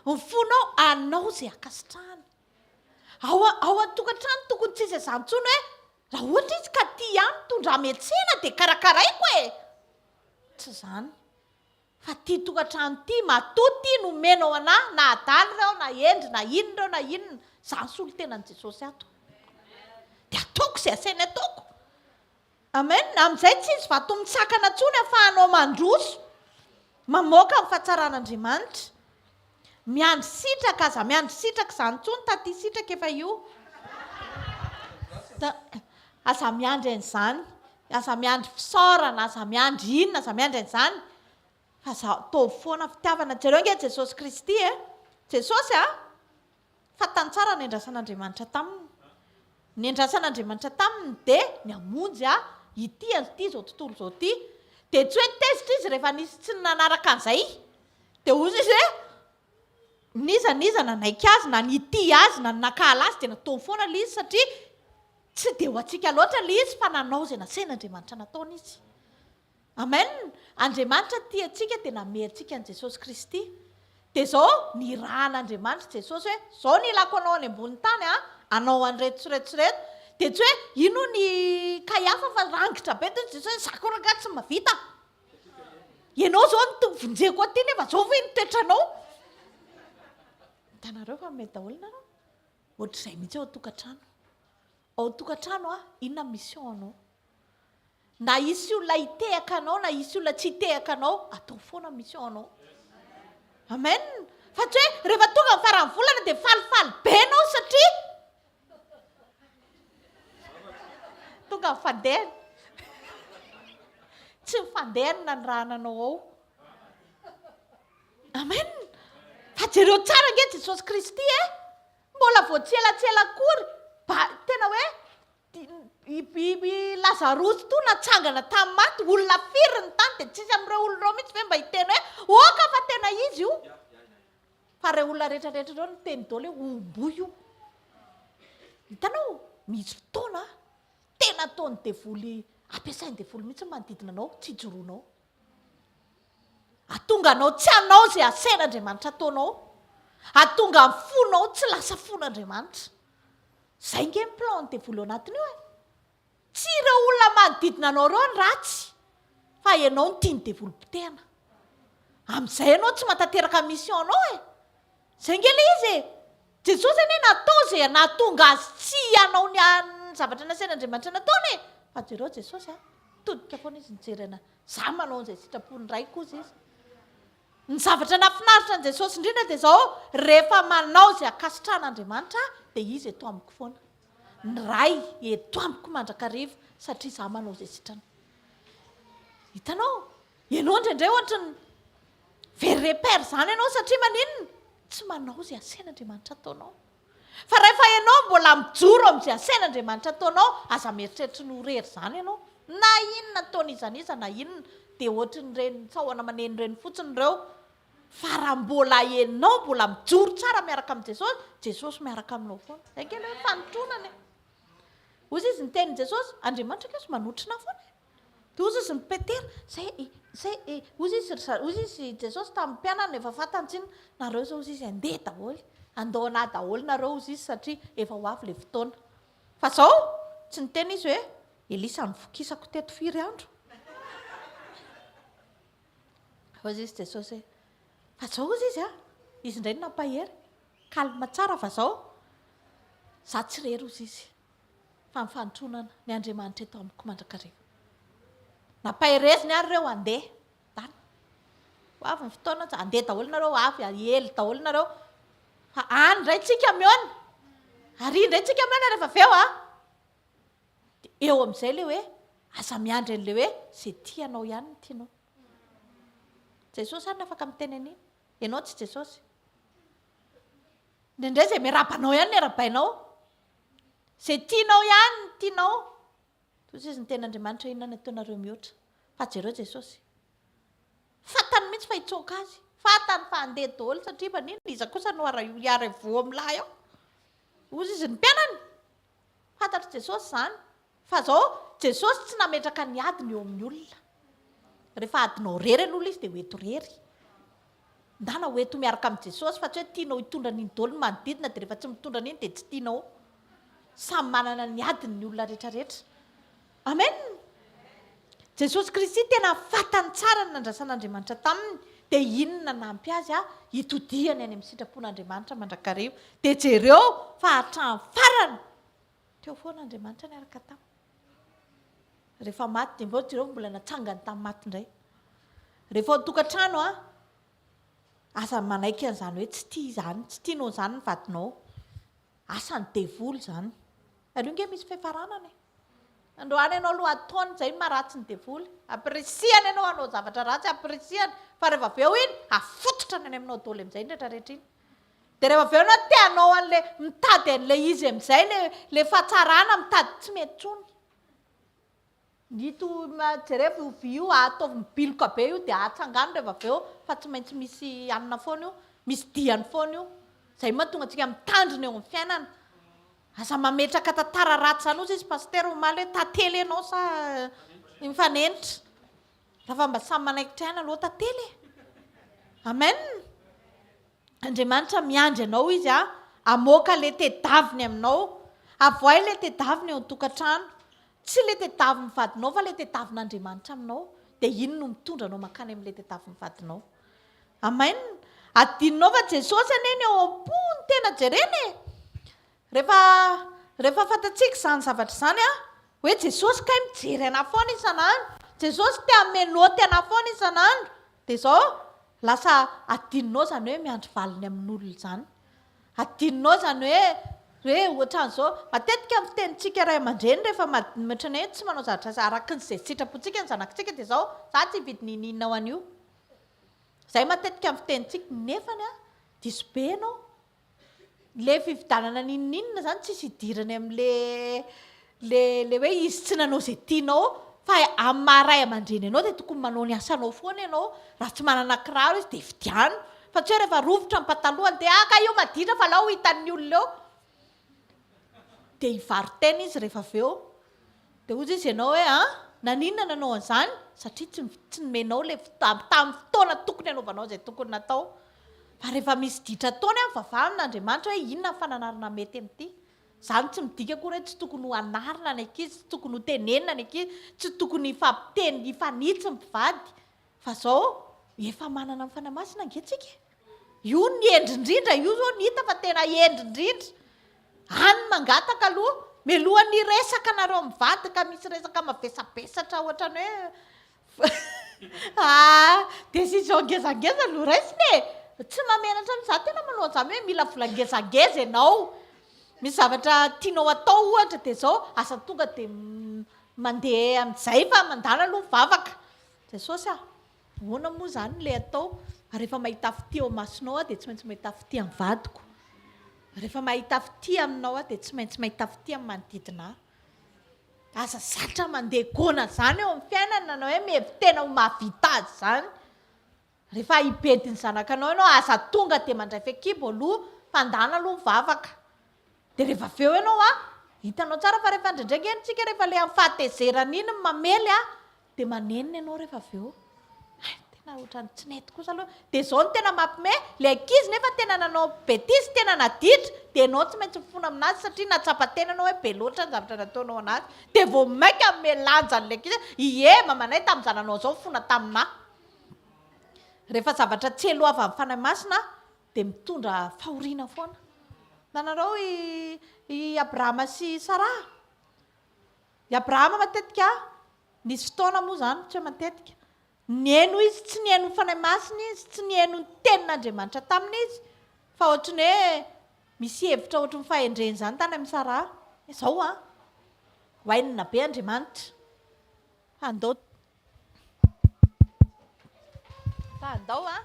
Ny fonao anao izay ankasitrahany. Ao ao an-tokantrano tokony tsy hisy an'izany intsony hoe raha ohatra izy ka tia ihany mitondra ahy miantsena dia karakaraiko e! Tsy izany. Fa ity tokantrano ity matoa ity nomenao anah na adala ireo na hendry na inona ireo na inona, izaho ny solontenan'i Jesosy ato. Dia ataoko izay asainy ataoko. Amen, amin'izay tsy hisy vato misakana intsony ahafahanao mandroso, mamoaka ny fahatsaran'Andriamanitra. Miandry sitraka, aza miandry sitraka izany intsony, taty sitraka efa io. Aza miandry an'izany, aza miandry fisaorana, aza miandry inona, aza miandry an'izany, fa aza ataovy foana fitiavana. Jereo ange Jesosy Kristy e! Jesosy a! Fantany tsara ny nendrasan'Andriamanitra taminy. Ny nendrasan'Andriamanitra taminy dia ny hamonjy ahy ity an'ity izao tontolo izao ity. Dia tsy hoe tezitra izy rehefa nisy tsy nanaraka an'izay. Dia hoy izy hoe, n'iza n'iza nanaiky azy na nitia azy na nankahala azy dia nataony foana ilay izy satria tsy dia ho antsika loatra ilay izy fa nanao izay nasain'Andriamanitra nataony izy. Amen! Andriamanitra tia antsika dia namehy antsika an'i Jesosy Kristy. Dia izao, nirahan'Andriamanitra Jesosy hoe, izao no ilako anao any ambony tany an, hanao an'ireto sy ireto sy ireto. Dia tsy hoe, ino hono i Kaiafa fa rangitra be dia Jesosy hoe, za koa rangahy tsy mahavita. Ianao izao no vonjeko aty nefa izao ve ny toetranao? Hitanareo fa mety daholo nareo? Ohatr'izay mihitsy ao an-tokantrano. Ao an-tokantrano an, inona ny mission anao? Na hisy olona hitehaka anao na hisy olona tsy hitehaka anao, ataovy foana ny mission anao. Amen. Fa tsy hoe rehefa tonga ny faran'ny volana dia falifaly be ianao satria tonga ny fandehany. Tsy ny fandehany no nanirahana anao ao. Amen. Fa jereo tsara ange Jesosy Kristy e. Mbola vao tsy ela tsy ela akory, ba, tena hoe i, i, i Lazarosy toa natsangana tamin'ny maty, olona firy ny tany dia tsisy amin'ireo olona ireo mihitsy ve mba hiteny hoe oka fa tena izy io. Fa ireo olona rehetra rehetra ireo niteny daholo hoe homboy io. Hitanao, misy fotoana tena ataon'ny devoly, ampiasain'ny devoly mihitsy ny manodidina anao, tsy ijoroanao. Hahatonga anao tsy hanao izay asain'Andriamanitra ataonao. Hahatonga ny fonao tsy lasa fon'Andriamanitra. Izay nge ny plan ny devoly ao anatin'io e. Tsy ireo olona manodidina anao ireo ny ratsy, fa ianao no tian'ny devoly potehana. Amin'izay ianao tsy mahatanteraka mission anao e. Izay nge ilay izy e. Jesosy anie natao izay nahatonga azy tsy hanao ny zavatra nasain'Andriamanitra nataony e. Fa jereo Jesosy a, nitodika foana izy nijery ana. Za manao an'izay sitrapon'ny Raiko hozy izy. Ny zavatra nahafinaritra an'i Jesosy indrindra dia izao, rehefa manao izay ankasitrahan'Andriamanitra aho, dia Izy eto amiko foana. Ny Ray eto amiko mandrakariva, satria za manao izay sitrany. Hitanao? Ianao indraindray ohatry ny very repère izany ianao satria maninona? Tsy manao izay asain'Andriamanitra ataonao. Fa rehefa ianao mbola mijoro amin'izay asain'Andriamanitra ataonao, aza mieritreritra ny ho rery izany ianao. Na inona ataon'iza n'iza na inona, dia ohatrin'ireny sahona maneno ireny fotsiny ireo. Fa raha mbola ianao mbola mijoro tsara miaraka amin'i Jesosy, Jesosy miaraka aminao foana. Izay ange ilay hoe fanotronana e. Hoy izy ny tenin'i Jesosy, Andriamanitra ange manotrona ahy foana e. Dia hozy izy ny Petera, zay e, zay e, hozy izy ry zareo, hozy izy Jesosy tamin'ny mpianany efa fantany tsinona, nareo zao hozy izy handeha daholo, handao anah daholo nareo hozy izy satria efa ho avy ilay fotoana. Fa zao, tsy niteny izy hoe, Elisa nivokisako teto firy andro? Hozy izy Jesosy hoe, fa zao hozy izy a, izy indray no nampahery, calme tsara fa zao, za tsy irery hozy izy. fa ny fanotronana ny Andriamanitra eto amiko mandrakariva. Nampahereziny ary ireo handeha. Dana. Ho avy ny fotoana, handeha daholo nareo, ho avy, hiely daholo nareo. Fa any indray tsika mihaona. Ary indray tsika mihaona rehefa avy eo a. Dia eo amin'izay ilay hoe, aza miandry an'ilay hoe, izay tianao ihany no tianao. Jesosy ary no afaka miteny an'iny. Ianao tsy Jesosy. Indraindray izay miarahaba anao ihany no iarahabainao. Izay tianao ihany no tianao. Toa izy ny tenin'Andriamanitra inona no ataonareo mihoatra. Fa jereo Jesosy. Fantany mihitsy fa hitsoaka azy. Fantany fa handeha daholo satria maninona? Iza kosa no hiara-voa amin'lahy ao? Hozy izy ny mpianany. Fantatr'i Jesosy izany. Fa izao, Jesosy tsy nametraka ny adiny eo amin'ny olona. Rehefa adinao irery aloha ilay izy dia ho eto irery. Ndana ho eto miaraka amin'i Jesosy fa tsy hoe tianao hitondra an'iny daholo ny manodidina dia rehefa tsy mitondra an'iny dia tsy tianao. Samy manana ny adiny ny olona rehetra rehetra. Amen! Jesosy Kristy tena fantany tsara ny nandrasan'Andriamanitra taminy dia iny no nanampy azy hitodihany any amin'ny sitrapon'Andriamanitra mandrakariva. Dia jereo fa hatramin'ny farany teo foana Andriamanitra niaraka taminy. Rehefa maty dia mbô jereo mbola natsangany tamin'ny maty indray. Rehefa ao an-tokantrano an, aza manaiky an'izany hoe tsy tia izany, tsy tianao izany ny vadinao. Asan'ny devoly izany. Aleo nge misy fiafaranana e. Androany ianao aloha ataony izay ny maharatsy ny devoly. Ampirisihany ianao hanao zavatra ratsy, ampirisihany. Fa rehefa avy eo iny, afototrany any aminao daholo amin'izay ny rehetrarehetra iny. Dia rehefa avy eo ianao te hanao an'ilay, mitady an'ilay izy amin'izay, ilay, ilay fahatsarana mitady tsy mety intsony. Ito, jerevo io vy io, ataovy mibiloka be io dia atsangano rehefa avy eo fa tsy maintsy misy hanina foana io, misy diany foana io. Izay mahatonga antsika mitandrina eo amin'ny fiainana. Aza mametraka tantara ratsy izany hozy izy Pasitera omaly hoe tantely ianao sa mifanenitra. Raha fa mba samy manaikitra ihany aloha tantely e. Amen. Andriamanitra miandry anao izy a, hamoaka le tedaviny aminao. Avoahy le tedaviny eo an-tokantrano. Tsy le tedavin'ny vadinao fa le tedavin'Andriamanitra aminao. Dia iny no mitondra anao mankany amin'ilay tedavin'ny vadinao. Amen. Adinonao fa Jesosy anie ny ao am-po no tena jerena e. Rehefa rehefa fantatsika izany zavatra izany an, hoe Jesosy kay mijery anah foana isan'andro, Jesosy te hanome naoty anah foana isan'andro, dia izao lasa adinonao izany hoe miandry valiny amin'olona izany. Adinonao izany hoe hoe ohatran'izao, matetika ny fitenintsika ray aman-dreny rehefa ohatran'ny hoe tsy manao zavatra araka ny izay sitrapontsika ny zanakitsika dia izao, za tsy hividy n'inon'inona ho an'io. Izay matetika ny fitenintsika, nefany an, diso be ianao. Ilay fividianana n'inon'inona izany tsisy idirany amin'ilay le le hoe izy tsy nanao izay tianao fa amin'ny maha ray aman-dreny anao dia tokony manao ny asanao foana ianao. Raha tsy manana kiraro izy dia vidiano. Fa tsy hoe rehefa rovitra ny patalohany dia ah ka io maditra fa alao ho hitan'ny olona eo. Dia hivaro-tena izy rehefa avy eo. Dia hoy izy ianao hoe an, naninona nanao an'izany? Satria tsy tsy nomenao ilay tamin'ny fotoana tokony hanaovanao izay tokony natao. Fa rehefa misy ditra ataony an, mivavaha amin'Andriamanitra hoe inona ny fananarana mety amin'ity. Izany tsy midika akory hoe tsy tokony ho anarina ny ankizy, tsy tokony ho tenenina ny ankizy, tsy tokony hifampiteny, hifanitsy ny mpivady. Fa izao, efa manana ny Fanahy Masina ange tsika e. Io ny hendry indrindra, io zao ny hita fa tena hendry indrindra. Any mangataka aloha, mialohan'ny hiresaka nareo mivady ka misy resaka mavesabesatra ohatran'ny hoe ah, décision ngezangeza no raisina e. Tsy mahamenatra mihitsy, za tena manao an'izany hoe mila vola ngezangeza ianao. Misy zavatra tianao atao ohatra dia zao, aza tonga dia mandeha amin'izay fa mandala aloha mivavaka. Jesosy ah. Ahoana moa izany ilay atao? Rehefa mahita fitia eo imasonao aho dia tsy maintsy mahita fitia amin'ny vadiko. Rehefa mahita fitia aminao aho dia tsy maintsy mahita fitia amin'ny manodidina ahy. Aza zatra mandeha gona izany eo amin'ny fiainana na hoe mihevi-tena ho mahavita azy izany. Rehefa hibedy ny zanakanao ianao, aza tonga dia mandray fehikibo aloha fa andana aloha mivavaka. Dia rehefa avy eo ianao an, hitanao tsara fa rehefa indraindray ange isika rehefa ilay amin'ny fahatezerana iny no mamely an, Dia manenina ianao rehefa avy eo. Hay, tena ohatran'ny tsy nety kosa aloha. Dia izao no tena mampime, ilay ankizy nefa tena nanao betise, tena naditra, dia ianao tsy maintsy mifona aminazy satria nahatsapa tena ianao hoe be loatra ny zavatra nataonao anazy. Dia vao mainka hanome lanja an'ilay ankizy hoe, ie, mamanay tamin'izaho nanao an'izao nifona taminà. Rehefa zavatra tsy eloavan'ny Fanahy Masina dia mitondra fahoriana foana. Nanarao i i Abrahama sy i Saraha? I Abrahama matetika, nisy fotoana moa izany, tsy hoe matetika, nihaino izy, tsy nihaino ny Fanahy Masina izy, tsy nihaino ny tenin'Andriamanitra taminy izy, fa ohatry ny hoe misy hevitra ohatry ny fahendrena izany tany amin'i Saraha. Izao an, oainina be Andriamanitra. Handao, fa handao an.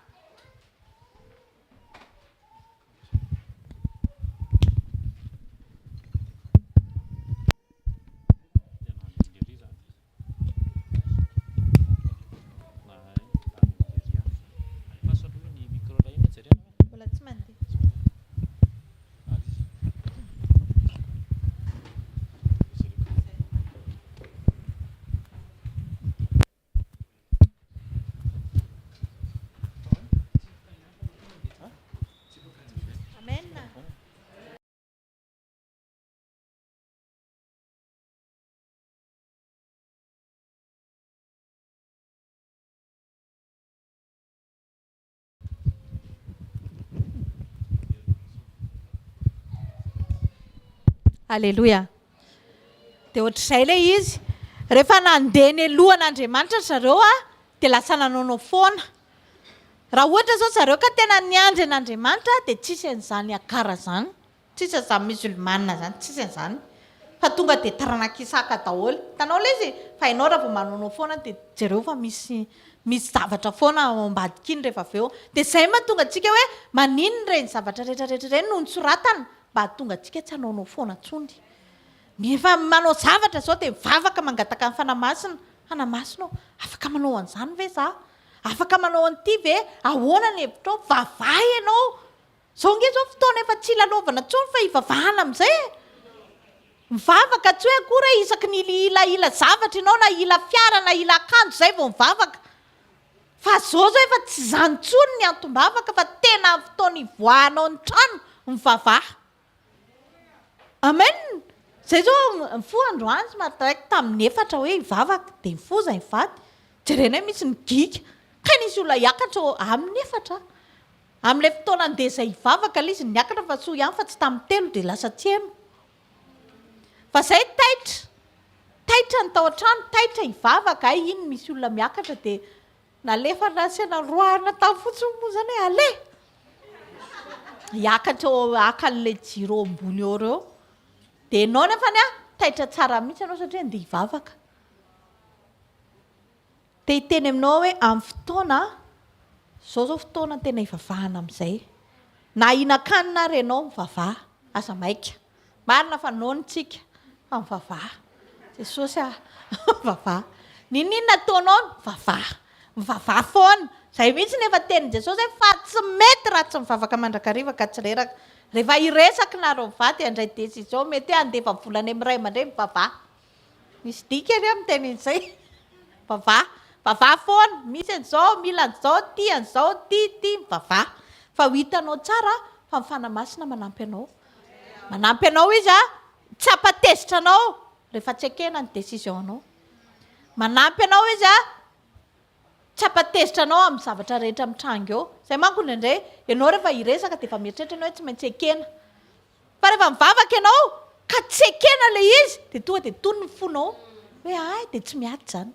Aleloia. Dia ohatr'izay ilay izy. Rehefa nandeha nelohan'Andriamanitra ry zareo dia lasa nanaonao foana. Raha ohatra izao zareo ka tena niandry an'Andriamanitra dia tsisy an'izany Hagara izany. Tsisy an'izany musulmane izany, tsisy an'izany. Fa tonga dia taranak'i Isaka daholo. Hitanao ilay izy? Fa ianao raha vao manaonao foana dia jereo fa misy misy zavatra foana ao ambadika iny rehefa avy eo. Dia izay mahatonga antsika hoe maninona ireny zavatra rehetra rehetra ireny no nosoratana? Mba hahatonga antsika tsy hanaonao foana intsony. Rehefa manao zavatra izao dia mivavaka mangataka ny Fanahy Masina, Fanahy Masina ô, afaka manao an'izany ve za? Afaka manao an'ity ve? Ahoana ny hevitrao? Mivavaha ianao. Izao ange izao fotoana efa tsy hilalaovana intsony fa hivavahana amin'izay e! Mivavaka tsy hoe akory hoe isaky ny hila hila zavatra ianao na hila fiara na hila akanjo izay vao mivavaka. Fa izao izao efa tsy izany intsony ny antom-bavaka fa tena amin'ny fotoana hivoahanao ny trano mivavaha. Amen! Zay zao mifoha androany somary taraiky tamin'ny efatra hoe hivavaka dia mifoha zay mivady, jerena hoe misy migiaka, kay nisy olona hiakatra eo amin'ny efatra, amin'ilay fotoana andeha zay hivavaka ilay izy niakatra fa soa ihany fa tsy tamin'ny telo dia lasa tsy heno. Fa zay taitra, taitra ny tao an-trano, taitra hivavaka, hay iny misy olona miakatra dia Nalefa nasiana roahina tany fotsiny moa zany hoe allez! Hiakatra eo haka an'ilay jiro eo ambony eo ireo. Dia ianao nefany an, taitra tsara mihitsy ianao satria andeha hivavaka. Te hiteny aminao aho hoe amin'ny fotoana, izao izao fotoana tena hivavahana amin'izay. Na hihinan-kanina ary ianao, mivavaha, aza maika. Marina fa noana tsika fa mivavaha. Jesosy ah, mivavaha. N'inon'inona ataonao, mivavaha. Mivavaha foana. Izay mihitsy no efa tenin'i Jesosy hoe fa tsy mety raha tsy mivavaka mandrakariva ka tsy reraka. Rehefa hiresaka nareo mivady handray décision, mety hoe handefa vola any amin'ny ray aman-dreny, mivavaha. Misy dikany eo miteny an'izay. Mivavaha. Mivavaha foana. Misy an'izao, mila an'izao, ty an'izao, ty, ty, mivavaha. Fa ho hitanao tsara fa ny Fanahy Masina manampy anao. Manampy anao izy a, tsy hampatezitra anao rehefa tsy ekena ny décision-nao. Manampy anao izy a, tsy hampatezitra anao amin'ny zavatra rehetra mitranga eo. Izay manko indraindray, ianao rehefa hiresaka dia efa mieritreritra ianao hoe tsy maintsy ekena. Fa rehefa mivavaka ianao ka tsy ekena ilay izy dia tonga dia tony ny fonao hoe hay dia tsy miady izany.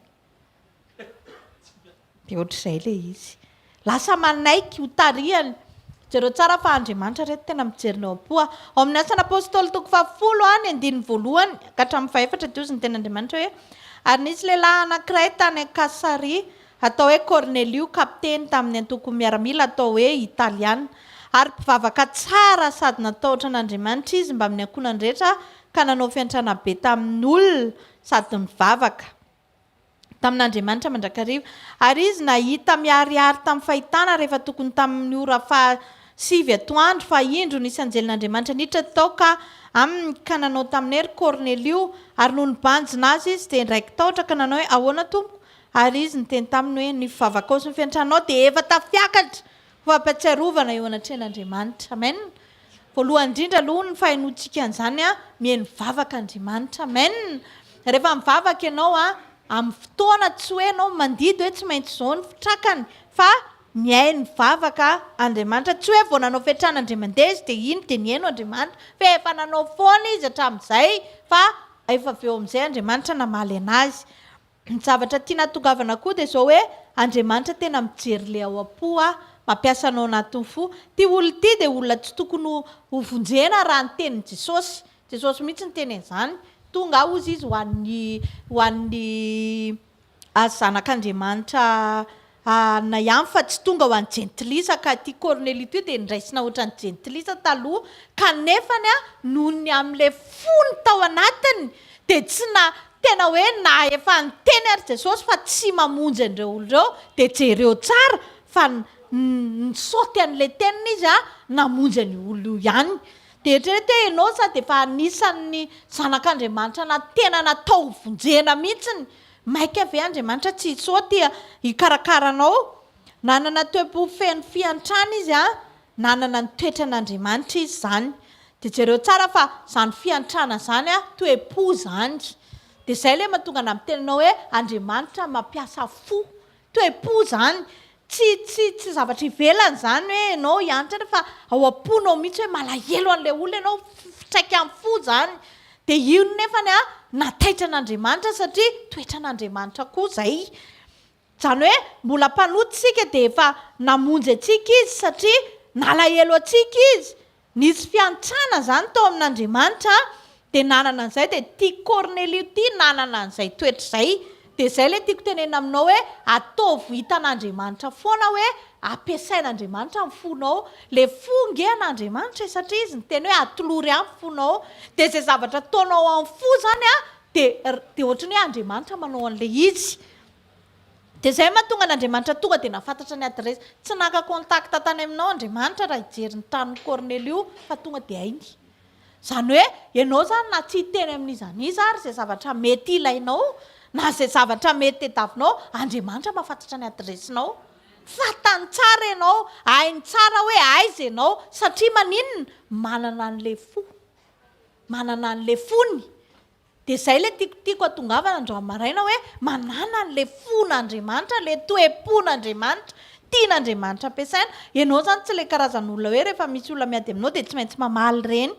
Dia ohatr'izay ilay izy. Lasa manaiky ho tarihany. Jereo tsara fa Andriamanitra reto tena mijery ny ao am-po. Ao amin'ny Asan'ny Apôstôly toko fahafolo ny andininy voalohany ka hatramin'ny fahefatra dia hozy ny tenin'Andriamanitra hoe, Ary nisy lehilahy anankiray tany Kasaria atao hoe Kornelio, kapiteny tamin'ny antoko miaramila atao hoe Italiana. Ary mpivavaka tsara sady natahotra an'Andriamanitra izy mbamin'ny ankohonany rehetra ka nanao fiantrana be tamin'olona sady nivavaka. Tamin'Andriamanitra mandrakariva. Ary izy nahita miharihary tamin'ny fahitana rehefa tokony tamin'ny ora fahasivy atoandro, fa indro, nisy anjelin'Andriamanitra niditra tao ka aminy ka nanao taminy hoe, Ry Kornelio! Ary nony nibanjina azy izy, dia niraiki-tahotra ka nanao hoe, Ahoana, Tompoko? Ary izy niteny taminy hoe, Ny vavakao sy ny fiantranao dia efa tafiakatra ho fampahatsiarovana eo anatrehan'Andriamanitra. Amen. Voalohany indrindra aloha ny fahenoantsika an'izany an, mihaino vavaka Andriamanitra. Amen. Rehefa mivavaka ianao an, amin'ny fotoana tsy hoe ianao mandidy hoe tsy maintsy izao ny fitrakany fa mihaino vavaka Andriamanitra. Tsy hoe vao nanao fiantrana indray mandeha izy dia iny dia nihaino Andriamanitra fa efa nanao foana izy hatramin'izay fa efa avy eo amin'izay Andriamanitra namaly an'azy. Ny zavatra tiana hatongavana koa dia izao hoe Andriamanitra tena mijery ilay ao am-po a, mampiasa anao anatin'ny fo. Ity olona ity dia olona tsy tokony ho vonjena raha ny tenin'i Jesosy. Jesosy mihitsy niteny an'izany. Tonga aho hozy izy ho an'ny ho an'ny zanak'Andriamanitra anona ihany fa tsy tonga ho an'ny jentilisa ka ity Kornelio ity dia noraisina ohatran'ny jentilisa taloha kanefany noho ny amin'ilay fony tao anatiny dia tsy na tena hoe na efa niteny ary Jesosy fa tsy mamonjy an'ireo olona ireo dia jereo tsara fa nisaoty an'ilay teniny izy namonjy an'io olona io ihany dia eritrereto hoe ianao sady efa anisan'ny zanak'Andriamanitra na tena natao ho vonjena mihitsiny Maika ve Andriamanitra tsy hisaoty hikarakara anao? Nanana toe-po feno fiantrana izy an, nanana ny toetran'Andriamanitra izy izany. Dia jereo tsara fa izany fiantrana izany an, toe-po izany. Dia izay ilay mahatonga anà miteny anao hoe Andriamanitra mampiasa fo. Toe-po izany. Tsy, tsy, tsy zavatra ivelany izany hoe ianao hiantra fa ao am-ponao mihitsy hoe malahelo an'ilay olona ianao, fitraikan'ny fo izany. Dia io nefany a, nataitra an'Andriamanitra satria toetran'Andriamanitra koa izay. Izany hoe mbola mpanota isika dia efa namonjy antsika Izy satria nalahelo antsika Izy. Nisy fiantrana izany tao amin'Andriamanitra dia nanana an'izay dia ity Kornelio ity nanana an'izay toetra izay. Dia izay ilay tiako tenenina aminao hoe ataovy hitan'Andriamanitra foana hoe ampiasain'Andriamanitra ny fonao. Ilay fo nge an'Andriamanitra e satria Izy niteny hoe atolory ahy ny fonao. Dia izay zavatra ataonao amin'ny fo izany an dia dia ohatran'ny hoe Andriamanitra manao an'ilay izy. Dia izay mahatonga an'Andriamanitra tonga dia nahafantatra ny adiresy. Tsy naka contact tany aminao Andriamanitra raha hijery ny tranon'i Kornelio fa tonga dia hainy. Izany hoe ianao izany na tsy hiteny amin'iza n'iza ary izay zavatra mety ilainao na izay zavatra mety tediavinao, Andriamanitra mahafantatra ny adiresinao. Fantany tsara ianao, hainy tsara hoe aiza ianao satria maninona? Manana an'ilay fo. Manana an'ilay fony. Dia izay ilay tiako tiako hatongavana androany maraina hoe manàna an'ilay fon'Andriamanitra, ilay toe-pon'Andriamanitra, tian'Andriamanitra ampiasaina. Ianao izany tsy ilay karazan'olona hoe rehefa misy olona miady aminao dia tsy maintsy mamaly ireny.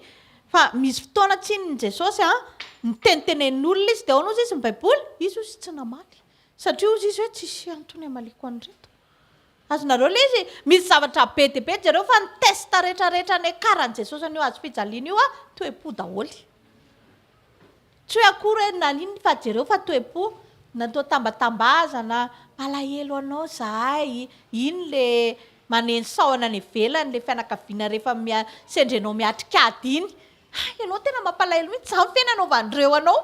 Fa misy fotoana tsinona Jesosy an, nitenitenenin'olona izy dia ahoana hozy izy ny baiboly? Izy hozy tsy namaly. Satria hozy izy hoe tsisy antony hamaliako an'ireto. Azonareo ilay izy? Misy zavatra be dia be jereo fa ny test rehetrarehetra niakaran'i Jesosy an'io hazofijaliana io an, toe-po daholo. Tsy hoe akory hoe naninona fa jereo fa toe-po, natao tambatambazana, malahelo anao zahay, iny le maneno sahona any ivelany le fianakaviana rehefa sendra enao miatrika ady iny, hay ianao tena mampalahelo mihitsy, zany ve nanaovan'ireo anao?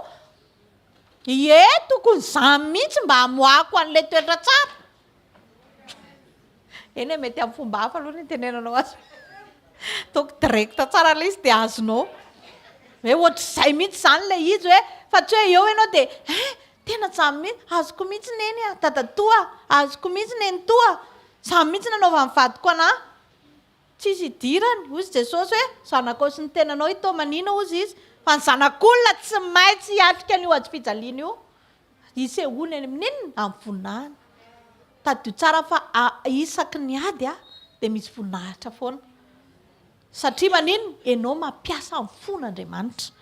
Ie tokony zany mihitsy mba hamoahako an'le toetra tsara. Eny e, mety amin'ny fomba hafa aloha ny itenenanao azy. Ataoko direct tsara ilay izy dia azonao. Hoe ohatr'izay mihitsy izany ilay izy hoe, fa tsy hoe eo ianao dia hein, tena izany mihitsy, azoko mihitsy neny a, dadatoa a, azoko mihitsy nenitoa a, izany mihitsy nanaovan'ny vadiko anà. Tsisy idirany, hozy Jesosy hoe, zanakao sy ny tenanao itaomanina hozy izy, fa ny zanak'olona tsy maintsy hiatrika an'io hazofijaliana io. Hisehoany any amin'ny inona? Amin'ny voninahiny. Tadidio tsara fa isaky ny ady dia misy voninahitra foana. Satria maninona? Ianao mampiasa ny fon'Andriamanitra.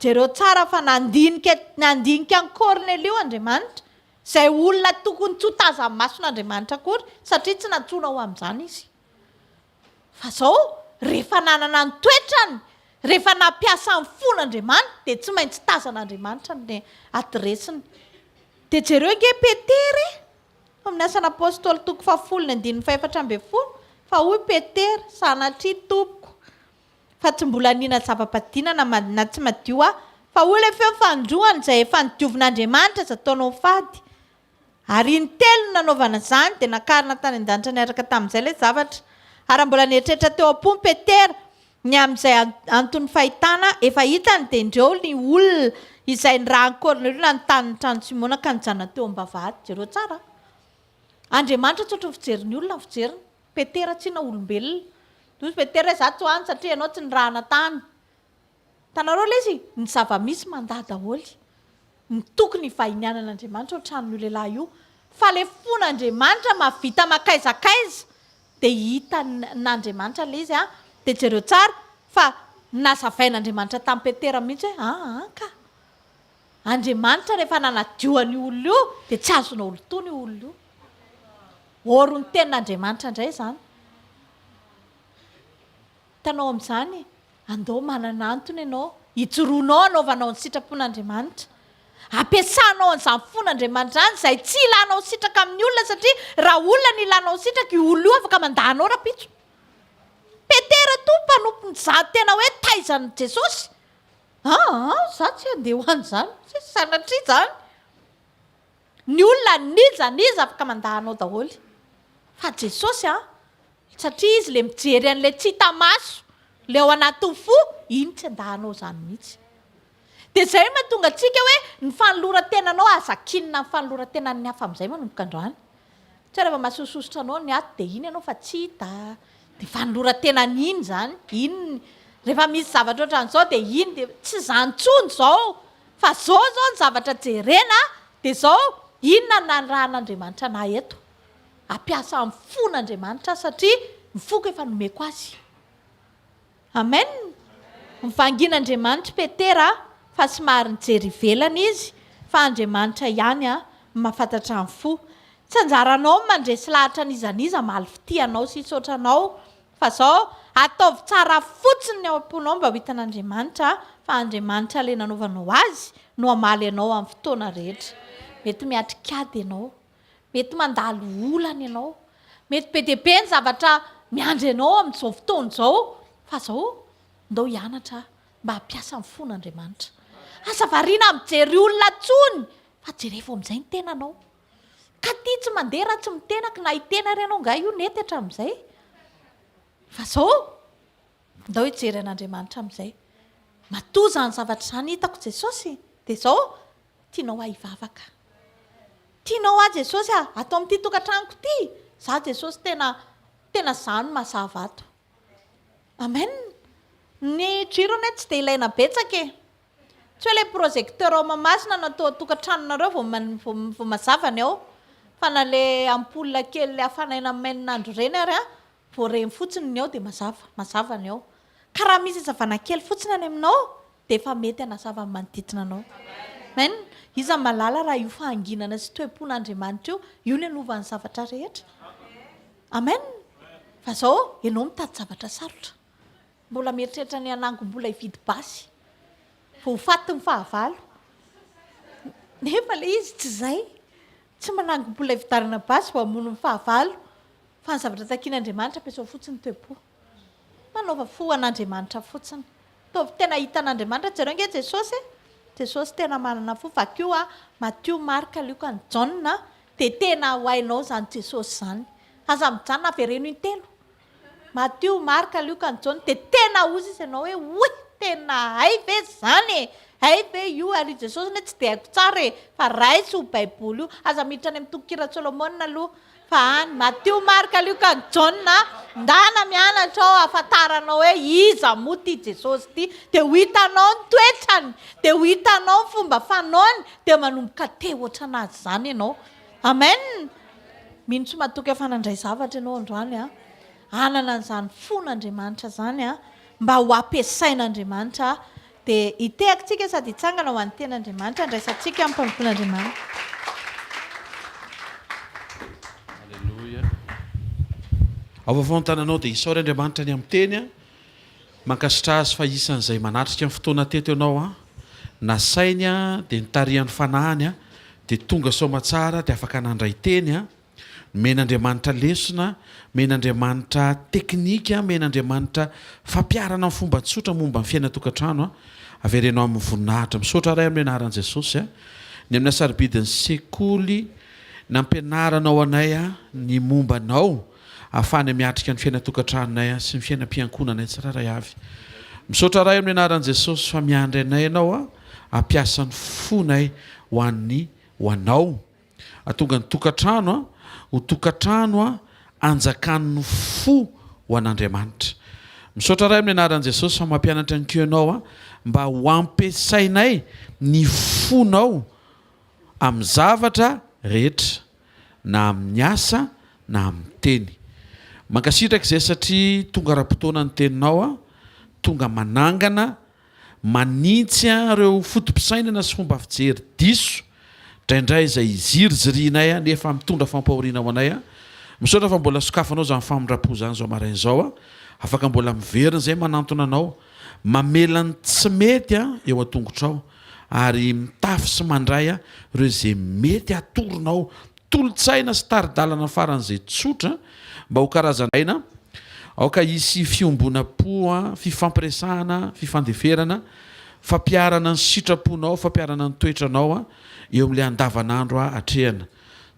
Jereo tsara fa nandinika nandinika an'i Kornelio Andriamanitra, izay olona tokony tsy ho tazan'ny mason'Andriamanitra akory, satria tsy nantsoina ho amin'izany izy. Fa zao, rehefa nanana ny toetrany, rehefa nampiasa ny fony Andriamanitra, dia tsy maintsy tazan'Andriamanitra ny adiresiny. Dia jereo ange Petera e! Ao amin'ny Asan'ny Apostoly toko fahafolo ny andininy fahefatra ambin'ny folo, fa hoy Petera, Sanatria Tompoko, fa tsy mbola nihina zava-badiana na na tsy madio aho, fa hoy ilay feo fanindroany izay efa nodiovin'Andriamanitra aza ataonao fady. Ary intelo no nanaovana izany, dia nakarina tany an-danitra niaraka tamin'izay ilay zavatra. Ary raha mbola nieritreritra teo am-pony Petera ny amin'izay anton'ny fahitana efa hitany, dia indreo ny olona izay nirahan'i Kornelio nanontany ny tranon'i Simona ka nijanona teo am-bavahady. Jereo tsara an! Andriamanitra tsy ohatry ny fijerin'ny olona ny fijeriny. Petera tsinona olombelona. Hoy Petera hoe, Izaho tsy ho any satria ianao tsy nirahana tany. Hitanareo ilay izy? Ny zava-misy mandà daholo. Ny tokony hivahinianan'Andriamanitra ao tranon'io lehilahy io. Fa ilay fon'Andriamanitra mahavita makaizakaiza dia hitan'Andriamanitra ilay izy an. Dia jereo tsara fa nazavain'Andriamanitra tamin'i Petera mihitsy hoe aa ka. Andriamanitra rehefa nanadio an'io olona io dia tsy azonao lotoina io olona io. Or ny tenin'Andriamanitra indray izany. Hitanao amin'izany? Andao manana antony ianao hijoroanao hanaovanao ny sitrapon'Andriamanitra. Ampiasanao an'izany fon'Andriamanitra izany izay tsy ilanao sitraka amin'ny olona satria raha olona no ilanao sitraka, io olona io afaka mandà anao rahampitso. Petera toa mpanompon'ny za tena hoe taizan'i Jesosy. Aa, za tsy handeha ho an'izany, sanatria izany. Ny olona n'iza n'iza afaka mandà anao daholo. Fa Jesosy an, satria Izy ilay mijery an'ilay tsy hita maso, ilay ao anatin'ny fo, iny tsy handà anao izany mihitsy. Dia izay no mahatonga antsika hoe ny fanoloran-tenanao aza akinina amin'ny fanoloran-tenan'ny hafa amin'izay manomboka androany. Tsy hoe rehefa mahasososotra anao ny ato dia iny ianao fa tsy hita. Dia fanoloran-tenany iny izany, iny rehefa misy zavatra ohatran'izao dia iny dia tsy izany intsony izao. Fa zao zao ny zavatra jerena dia zao, inona no nanirahan'Andriamanitra anah eto? Hampiasa ny fon'Andriamanitra aho satria ny foko efa nomeko azy. Amen! Nivangian'Andriamanitra i Petera. fa somary nijery ivelany izy fa Andriamanitra ihany no mahafantatra ny fo. Tsy anjaranao ny mandresy lahatra an'iza n'iza hamaly fitia anao sy hisaotra anao fa zao, ataovy tsara fotsiny ny ao am-ponao mba ho hitan'Andriamanitra fa Andriamanitra ilay nanaovanao azy no hamaly anao amin'ny fotoana rehetra. Mety miatrik'ady ianao, mety mandalo olana ianao, mety be dia be ny zavatra miandry anao amin'izao fotoana izao fa zao ndao hianatra mba hampiasa ny fon'Andriamanitra. Aza variana mijery olona intsony fa jerevo amin'izay ny tenanao. Ka ty tsy mandeha raha tsy mitenaky na hitena ary ianao nga io nety hatramin'izay. Fa zao, ndao hijery an'Andriamanitra amin'izay. Matoa izany zavatra izany hitako Jesosy, dia zao, tianao aho hivavaka. Tianao aho Jesosy a, ato amin'ity tokantranoko ity, za Jesosy tena, tena za no mazava ato. Amen. Ny jiro anie tsy dia ilaina betsaka e. Tsy hoe ilay projecteur ao Mahamasina no atao an-tokantranonareo vao vao mazava ny ao, fa na ilay ampoule kely ilay hafanaina amin'ny main'andro ireny ary an, vao regny fotsiny ny ao dia mazava, mazava ny ao. Ka raha misy hazavana kely fotsiny any aminao dia efa mety hanazava ny manodidina anao. Amen. Iza mahalala raha io fahanginana sy toe-pon'Andriamanitra io, io ny hanova ny zavatra rehetra. Amen. Fa zao ianao mitady zavatra sarotra. Mbola mieritreritra ny hanangom-bola hividy basy vao ho faty ny fahavalo. Nefa ilay izy tsy izay. Tsy manangom-bola hividianana basy vao hamono ny fahavalo. Fa ny zavatra takian'Andriamanitra ampiasao fotsiny ny toe-po. Manaova fo an'Andriamanitra fotsiny. Ataovy tena hitan'Andriamanitra. Jereo ange Jesosy e. Jesosy tena manana fo. Vakio a, Matio, Marka, Lioka, ny Jaona. Dia tena ho hainao izany Jesosy izany. Aza mijanona, avereno intelo. Matio, Marka, Lioka, ny Jaona, dia tena hozy izy ianao hoe, oy, tena hay ve izany e? Hay ve io? Ary i Jesosy anie tsy dia haiko tsara e, fa raiso io Baiboly io. Aza miditra any amin'ny tonon-kiran'i Solomona aloha, fa any, Matio, Marka, Lioka, ny Jaona, ndana mianatra ao ahafantaranao hoe iza moa ity Jesosy ity. Dia ho hitanao ny toetrany, dia ho hitanao ny fomba fanaony, dia manomboka te hoatran'azy izany ianao. Amen! Mino tsy matoky fa nandray zavatra ianao androany an! Hanana an'izany fon'Andriamanitra izany an! Mba ho ampiasain'Andriamanitra dia hitehaka tsika sady hitsangana ho an'ny ten'Andriamanitra handraisantsika ny mpanompon'Andriamanitra. Aleloia. Ao vaovao ny tananao dia isaory Andriamanitra ny amin'ny teny an. Mankasitra azy fa isan'izay manatrika ny fotoana teto ianao an. Nasainy an dia nitarihan'ny fanahiny an dia tonga soamatsara dia afaka nandray teny an. Nomen'Andriamanitra lesona, omen'Andriamanitra teknika, omen'Andriamanitra fampiharana amin'ny fomba tsotra momba ny fiainan-tokantrano an. Avereno aminy voninahitra. Misaotra Ray amin'ny anaran'i Jesosy an. Ny amin'ny hasarobidin'ny sekoly nampianaranao anay an ny momba anao. ahafahanay miatrika ny fiainan-tokantranonay sy ny fiainam-piankohonanay tsirairay avy. Misaotra Ray amin'ny anaran'i Jesosy fa miandry anay Ianao hampiasa ny fonay ho an'ny ho Anao. Hahatonga ny tokantrano ho tokantrano anjakan'ny fo ho an'Andriamanitra. Misaotra Ray amin'ny anaran'i Jesosy fa mampianatra ny koa Ianao mba ho ampiasainay ny fonao amin'ny zavatra rehetra, na amin'ny asa na amin'ny teny. Mankasitraka izay satria tonga ara-potoana ny teninao a, tonga manangana, manintsy ireo foto-pisainana sy fomba fijery diso indraindray izay izirizirianay nefa mitondra fampahoriana ho anay a. Misaotra fa mbola sokafanao izany famindram-po izany izao maraina izao a, afaka mbola miverina izay manantona anao, mamela ny tsy mety eo an-tongotrao. ary mitafy sy mandray ireo izay mety hatoronao tolo-tsaina sy tari-dalana faran'izay tsotra mba ho karazana Aoka hisy fiombonam-po, fifampiresahana, fifandeferana, fampiharana ny sitraponao, fampiharana ny toetranao eo amin'ilay andavanandro atrehana.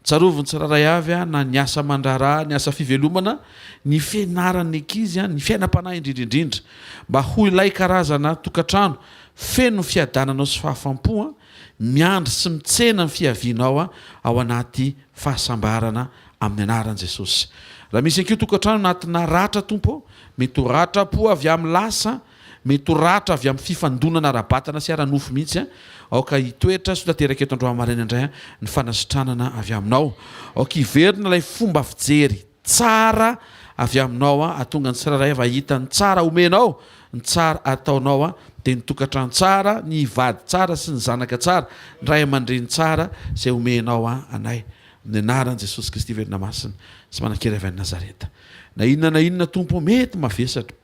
Tsarovy ny tsirairay avy na ny asa aman-draharaha, ny asa fivelomana, ny fianaran'ny ankizy, ny fiainam-panahy indrindra indrindra. Mba ho ilay karazana tokantrano feno ny fiadananao sy fahafam-po, miandry sy mitsena ny fiavianao ao anaty fahasambarana amin'ny anaran'i Jesosy. Raha misy ankiho tokantrano anatina ratra Tompo ô, mety ho ratram-po avy amin'ny lasa, Mety ho ratra avy amin'ny fifandonana ara-batana sy ara-nofo mihitsy. Aoka hitoetra sy ho tanteraka eto androany maraina indray ny fanasitranana avy aminao. Aoka hiverina ilay fomba fijery tsara avy aminao hahatonga ny tsirairay avy hahita ny tsara omenao, ny tsara ataonao. dia ny tokantrano tsara, ny vady tsara sy ny zanaka tsara, ny ray aman-dreny tsara izay omenao anay. Amin'ny anaran'i Jesosy Kristy velona masina sy manan-kery avy any Nazareta. Na inona na inona Tompo ô, mety mavesatra.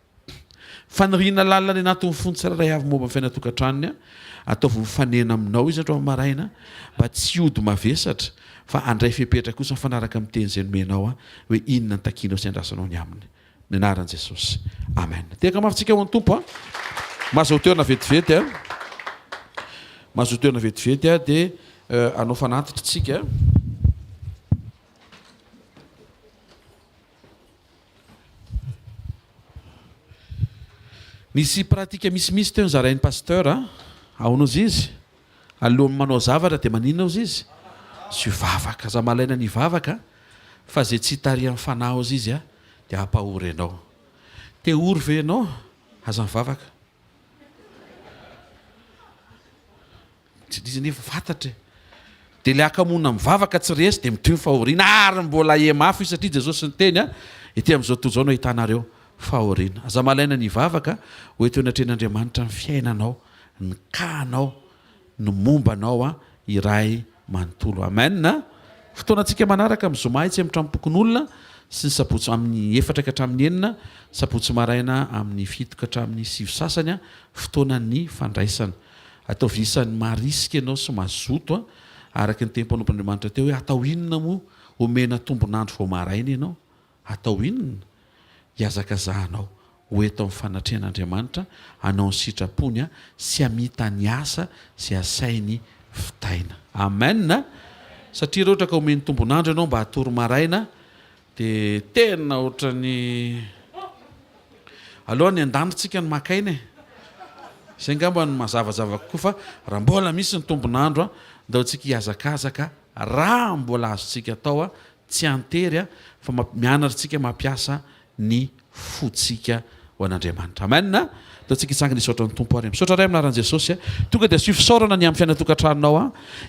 Faniriana lalina any anatin'ny fony tsirairay avy momba ny fiainan-tokantranony, ataovy mifanena aminao izy androany maraina mba tsy hody mavesatra fa handray fepetra kosa mifanaraka amin'ny teny izay nomenao hoe inona ny takianao sy andrasanao ny aminy. Amin'ny anaran'i Jesosy. Amen. Tehaka mafy tsika ho an'ny Tompo a. Mahazoa toerana vetivety a. Mahazoa toerana vetivety a dia hanao fanatitra tsika. Nisy pratique misimisy teo nozarain'ny pasteur a. Ahoana ozy izy? Alohan'ny manao zavatra dia maninona ozy izy? Tsy hivavaka. Aza malaina ny hivavaka fa izay tsy hitarihan'ny fanahy ozy izy dia hampahory anao. Te hory ve ianao? Aza mivavaka. Tsy izy nefa fantatra e. Dia ilay hakamoana mivavaka tsy resy dia mitohy ny fahoriana ary mbola he mafy io satria Jesosy niteny a, ety amin'izao tontolo izao no ahitanareo fahoriana. Aza malaina ny hivavaka ho eto anatrehan'Andriamanitra ny fiainanao, ny cas-nao, ny momba anao a, iray manontolo. Amen a. Fotoanantsika manaraka amin'ny zoma etsy amin'ny tranompokonolona sy ny sabotsy amin'ny efatra ka hatramin'ny enina, sabotsy maraina amin'ny fito ka hatramin'ny sivy sasany a, fotoanan'ny fandraisana. Ataovy isan'ny marisika ianao sy mazoto araka ny tenin'ny mpanompon'Andriamanitra teo hoe atao inona moa omena tombon'andro vao maraina ianao? Atao inona? Hihazakazahanao ho eto amin'ny fanatrehan'Andriamanitra hanao ny sitrapony sy hamita ny asa izay asainy vitaina. Amen! Satria raha ohatra ka omeny tombon'andro ianao mba hatory maraina Dia tena ohatran'ny aleo any an-danitra tsika no maka aina e! Izay angamba no mazavazava kokoa fa raha mbola misy ny tombon'andro an, ndao tsika hihazakazaka raha mbola azontsika atao an, tsy an-tery an, fa mianatra tsika mampiasa ny fontsika ho an'Andriamanitra. Amen a! Ataontsika hitsangana hisaotra ny Tompo ary. Misaotra Ray amin'ny anaran'i Jesosy a. Tonga dia asio fisaorana ny amin'ny fiainan-tokantranonao a.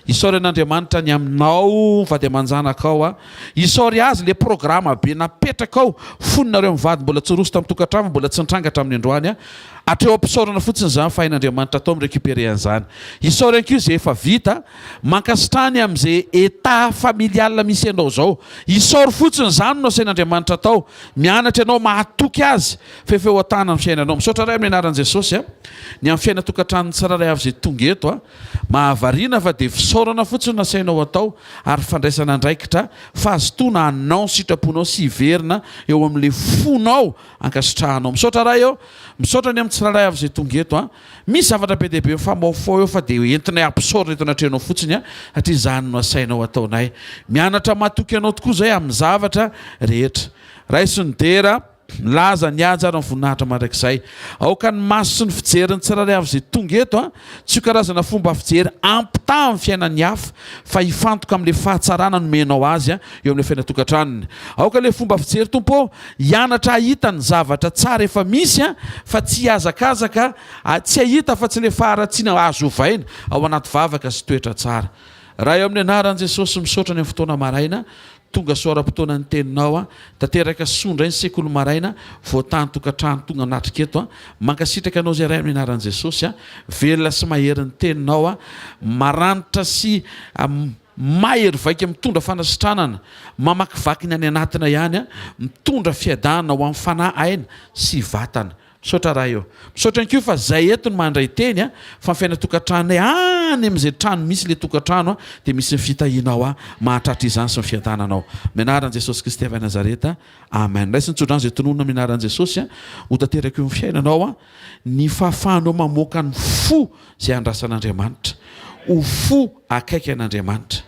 Isaory an'Andriamanitra ny aminao vady aman-janakao a. Isaory Azy le programa be napetrakao fony nareo mivady mbola tsy roso tamin'ny tokantrano mbola tsy nitranga hatramin'ny androany a. Hatreo am-pisaorana fotsiny izany fa hain'Andriamanitra atao mi-recuperer an'izany. Isaory ihany koa izay efa vita. Mankasitraha ny amin'izay état familial misy anao izao. Isaory fotsiny izany no asain'Andriamanitra atao. Mianatra ianao mahatoky Azy fa efa eo an-tanany ny fiainanao. Misaotra Ray amin'ny anaran'i Jesosy a. Ny amin'ny fiainan-tokantranon'ny tsirairay avy izay tonga eto a. Mahavariana fa dia fisaorana fotsiny no asainao atao ary fandraisana andraikitra, fahazotoana hanao ny sitraponao sy hiverina eo amin'ilay fonao ankasitrahanao. Misaotra Ray ô. Misaotra ny amin'ny tsirairay avy izay tonga eto a. Misy zavatra be dia be mifamaofao eo fa dia entinay hampisaorana eto anatrehanao fotsiny a, satria izany no asainao ataonay. Mianatra matoky anao tokoa izay amin'ny zavatra rehetra. Raiso ny dera, ny laza, ny haja ary ny voninahitra mandrakizay. Aoka ny maso sy ny fijerin'ny tsirairay avy izay tonga eto a, tsy ho karazana fomba fijery hampitaha amin'ny fiainan'ny hafa fa hifantoka amin'ilay fahatsarana nomenao azy eo amin'ilay fiainan-tokantranony. Aoka ilay fomba fijery Tompo ô, Hianatra hahita ny zavatra tsara efa misy fa tsy hihazakazaka tsy hahita afa-tsy ilay faharatsiana azo ovaina ao anaty vavaka sy toetra tsara. Ray ao amin'ny anaran'i Jesosy misaotra ny amin'ny fotoana maraina tonga soa ara-potoana ny teninao tanteraka soa indray ny sekoly maraina voatany tokantrano tonga natrika eto mankasitraka anao izay Ray amin'ny anaran'i Jesosy velona sy mahery ny teninao maranitra sy Mahery vaika mitondra fanasitranana, mamakivaky ny any anatina ihany, mitondra fiadanana ho amin'ny fanahy, aina sy vatana. Misaotra Ray ô. Misaotra ihany koa fa zay eto no mandray teny fa ny fiainan-tokantranonay any amin'izay trano misy ilay tokantrano dia misy ny fitahianao mahatratra izany sy ny fiadananao. Amin'ny anaran'i Jesosy Kristy avy any Nazareta. Amen. Raiso ny tsodrano izay tononina amin'ny anaran'i Jesosy ho tanteraka eo amin'ny fiainanao ny fahafahanao mamoaka ny fo izay andrasan'Andriamanitra. Ho fo akaiky an'Andriamanitra.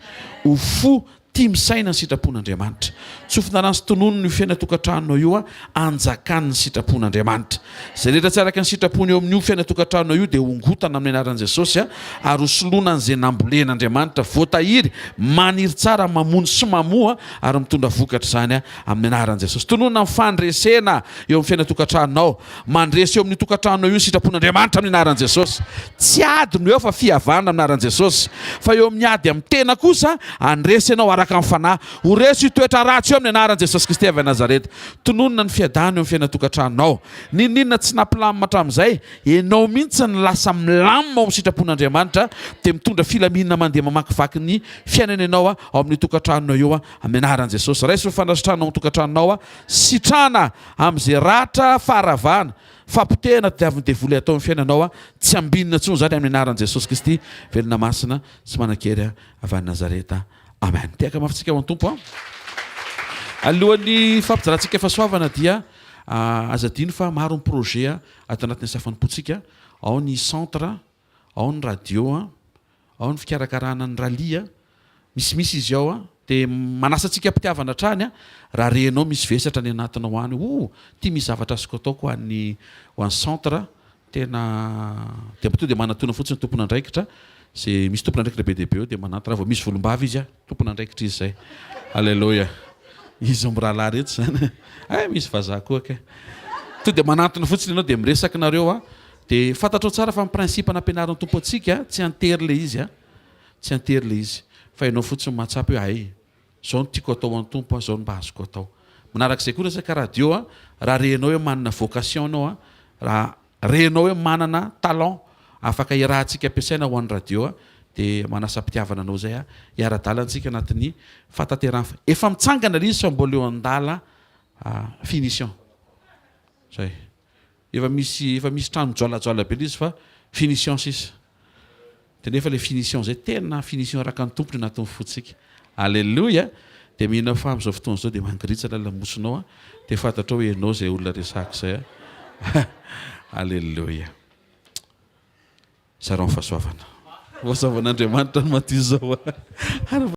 Ho fo tia misaina ny sitrapon'Andriamanitra. Tsofina rano sy tononina io fiainan-tokantranonao io hanjakan'ny sitrapon'Andriamanitra. Izay rehetra tsy araka ny sitrapony eo amin'io fiainan-tokantranonao io dia hongotana amin'ny anaran'i Jesosy ary hosoloana an'izay nambolen'Andriamanitra, voatahiry, maniry tsara, mamony sy mamoa ary mitondra vokatra izany amin'ny anaran'i Jesosy. Tononina ny fandresena eo amin'ny fiainan-tokantranonao. Mandresy eo amin'io tokantranonao io ny sitrapon'Andriamanitra amin'ny anaran'i Jesosy. Tsy ady no eo fa fihavanana amin'ny anaran'i Jesosy. Fa eo amin'ny ady amin'ny tena kosa, handresy ianao araka. araka ny fanahy. Ho resy io toetra ratsy io amin'ny anaran'i Jesosy Kristy avy any Nazareta. Tononina ny fiadanana eo amin'ny fiainan-tokantranonao. N'inon'inona tsy nampilamina hatramin'izay, ianao mihitsy no lasa milamina ao amin'ny sitrapon'Andriamanitra, dia mitondra filaminana mandeha mamakivaky ny fiainana ianao ao amin'io tokantranonao io amin'ny anaran'i Jesosy. Raiso ny fanasitranana ao amin'ny tokantranonao, sitrana amin'izay ratra faharavana, fampotehana tadiavin'ny devoly atao amin'ny fiainanao, tsy ambinina intsony izany amin'ny anaran'i Jesosy Kristy velona masina sy manan-kery avy any Nazareta. Amen. Tehaka mafy tsika ho an'ny Tompo a. Alohan'ny fampijalantsika fahasoavana dia aza adino fa maro ny projet ato anatin'ny asa fanompoantsika. Ao ny centre, ao ny radio, ao ny fikarakarana ny rallye, misimisy izy ao. Dia manasa antsika am-pitiavana hatrany raha renao misy vesatra any anatinao any, oh, ity misy zavatra azoko ataoko ho an'ny ho an'ny centre, Tena dia mba tonga dia manatona fotsiny tompon'andraikitra ze misy tompon'andraikitra be dia be eo dia manantona raha vao misy volombava izy a tompon'andraikitra izy zay aleloia izy mirahalahy reto zany eh misy vazaha koa kay tonga dia manantona fotsiny ianao dia miresaka nareo a dia fantatrao tsara fa ny principe nampianarin'ny tompo antsika tsy antery le izy a tsy antery le izy fa ianao fotsiny mahatsapa hoe hay Zao no tiako atao an'i Tompo a, zao no mba azoko atao. Manarak'izay koa resaka radio a, raha renao hoe manana vocation ianao a, raha renao hoe manana talent afaka iarahantsika ampiasaina ho an'ny radio a, dia manasa-pitiavana anao izay a, hiara-dalana tsika anatin'ny fahatanterahana fa efa mitsangana ilay izy fa mbola eo an-dala finition. Zay. Efa misy efa misy trano mijoalajoala be ilay izy fa finition sisa. Dia nefa ilay finition izay tena finition araka ny Tompo ny anatin'ny fontsika. Alléluia! Dia mino aho fa amin'izao fotoana izao dia mangiritsana ny lamosinao an, dia fantatrao hoe ianao izay olona resahako izay an. Alléluia! Zarao ny fahasoavana. Fahasoavan'Andriamanitra no madio izao an.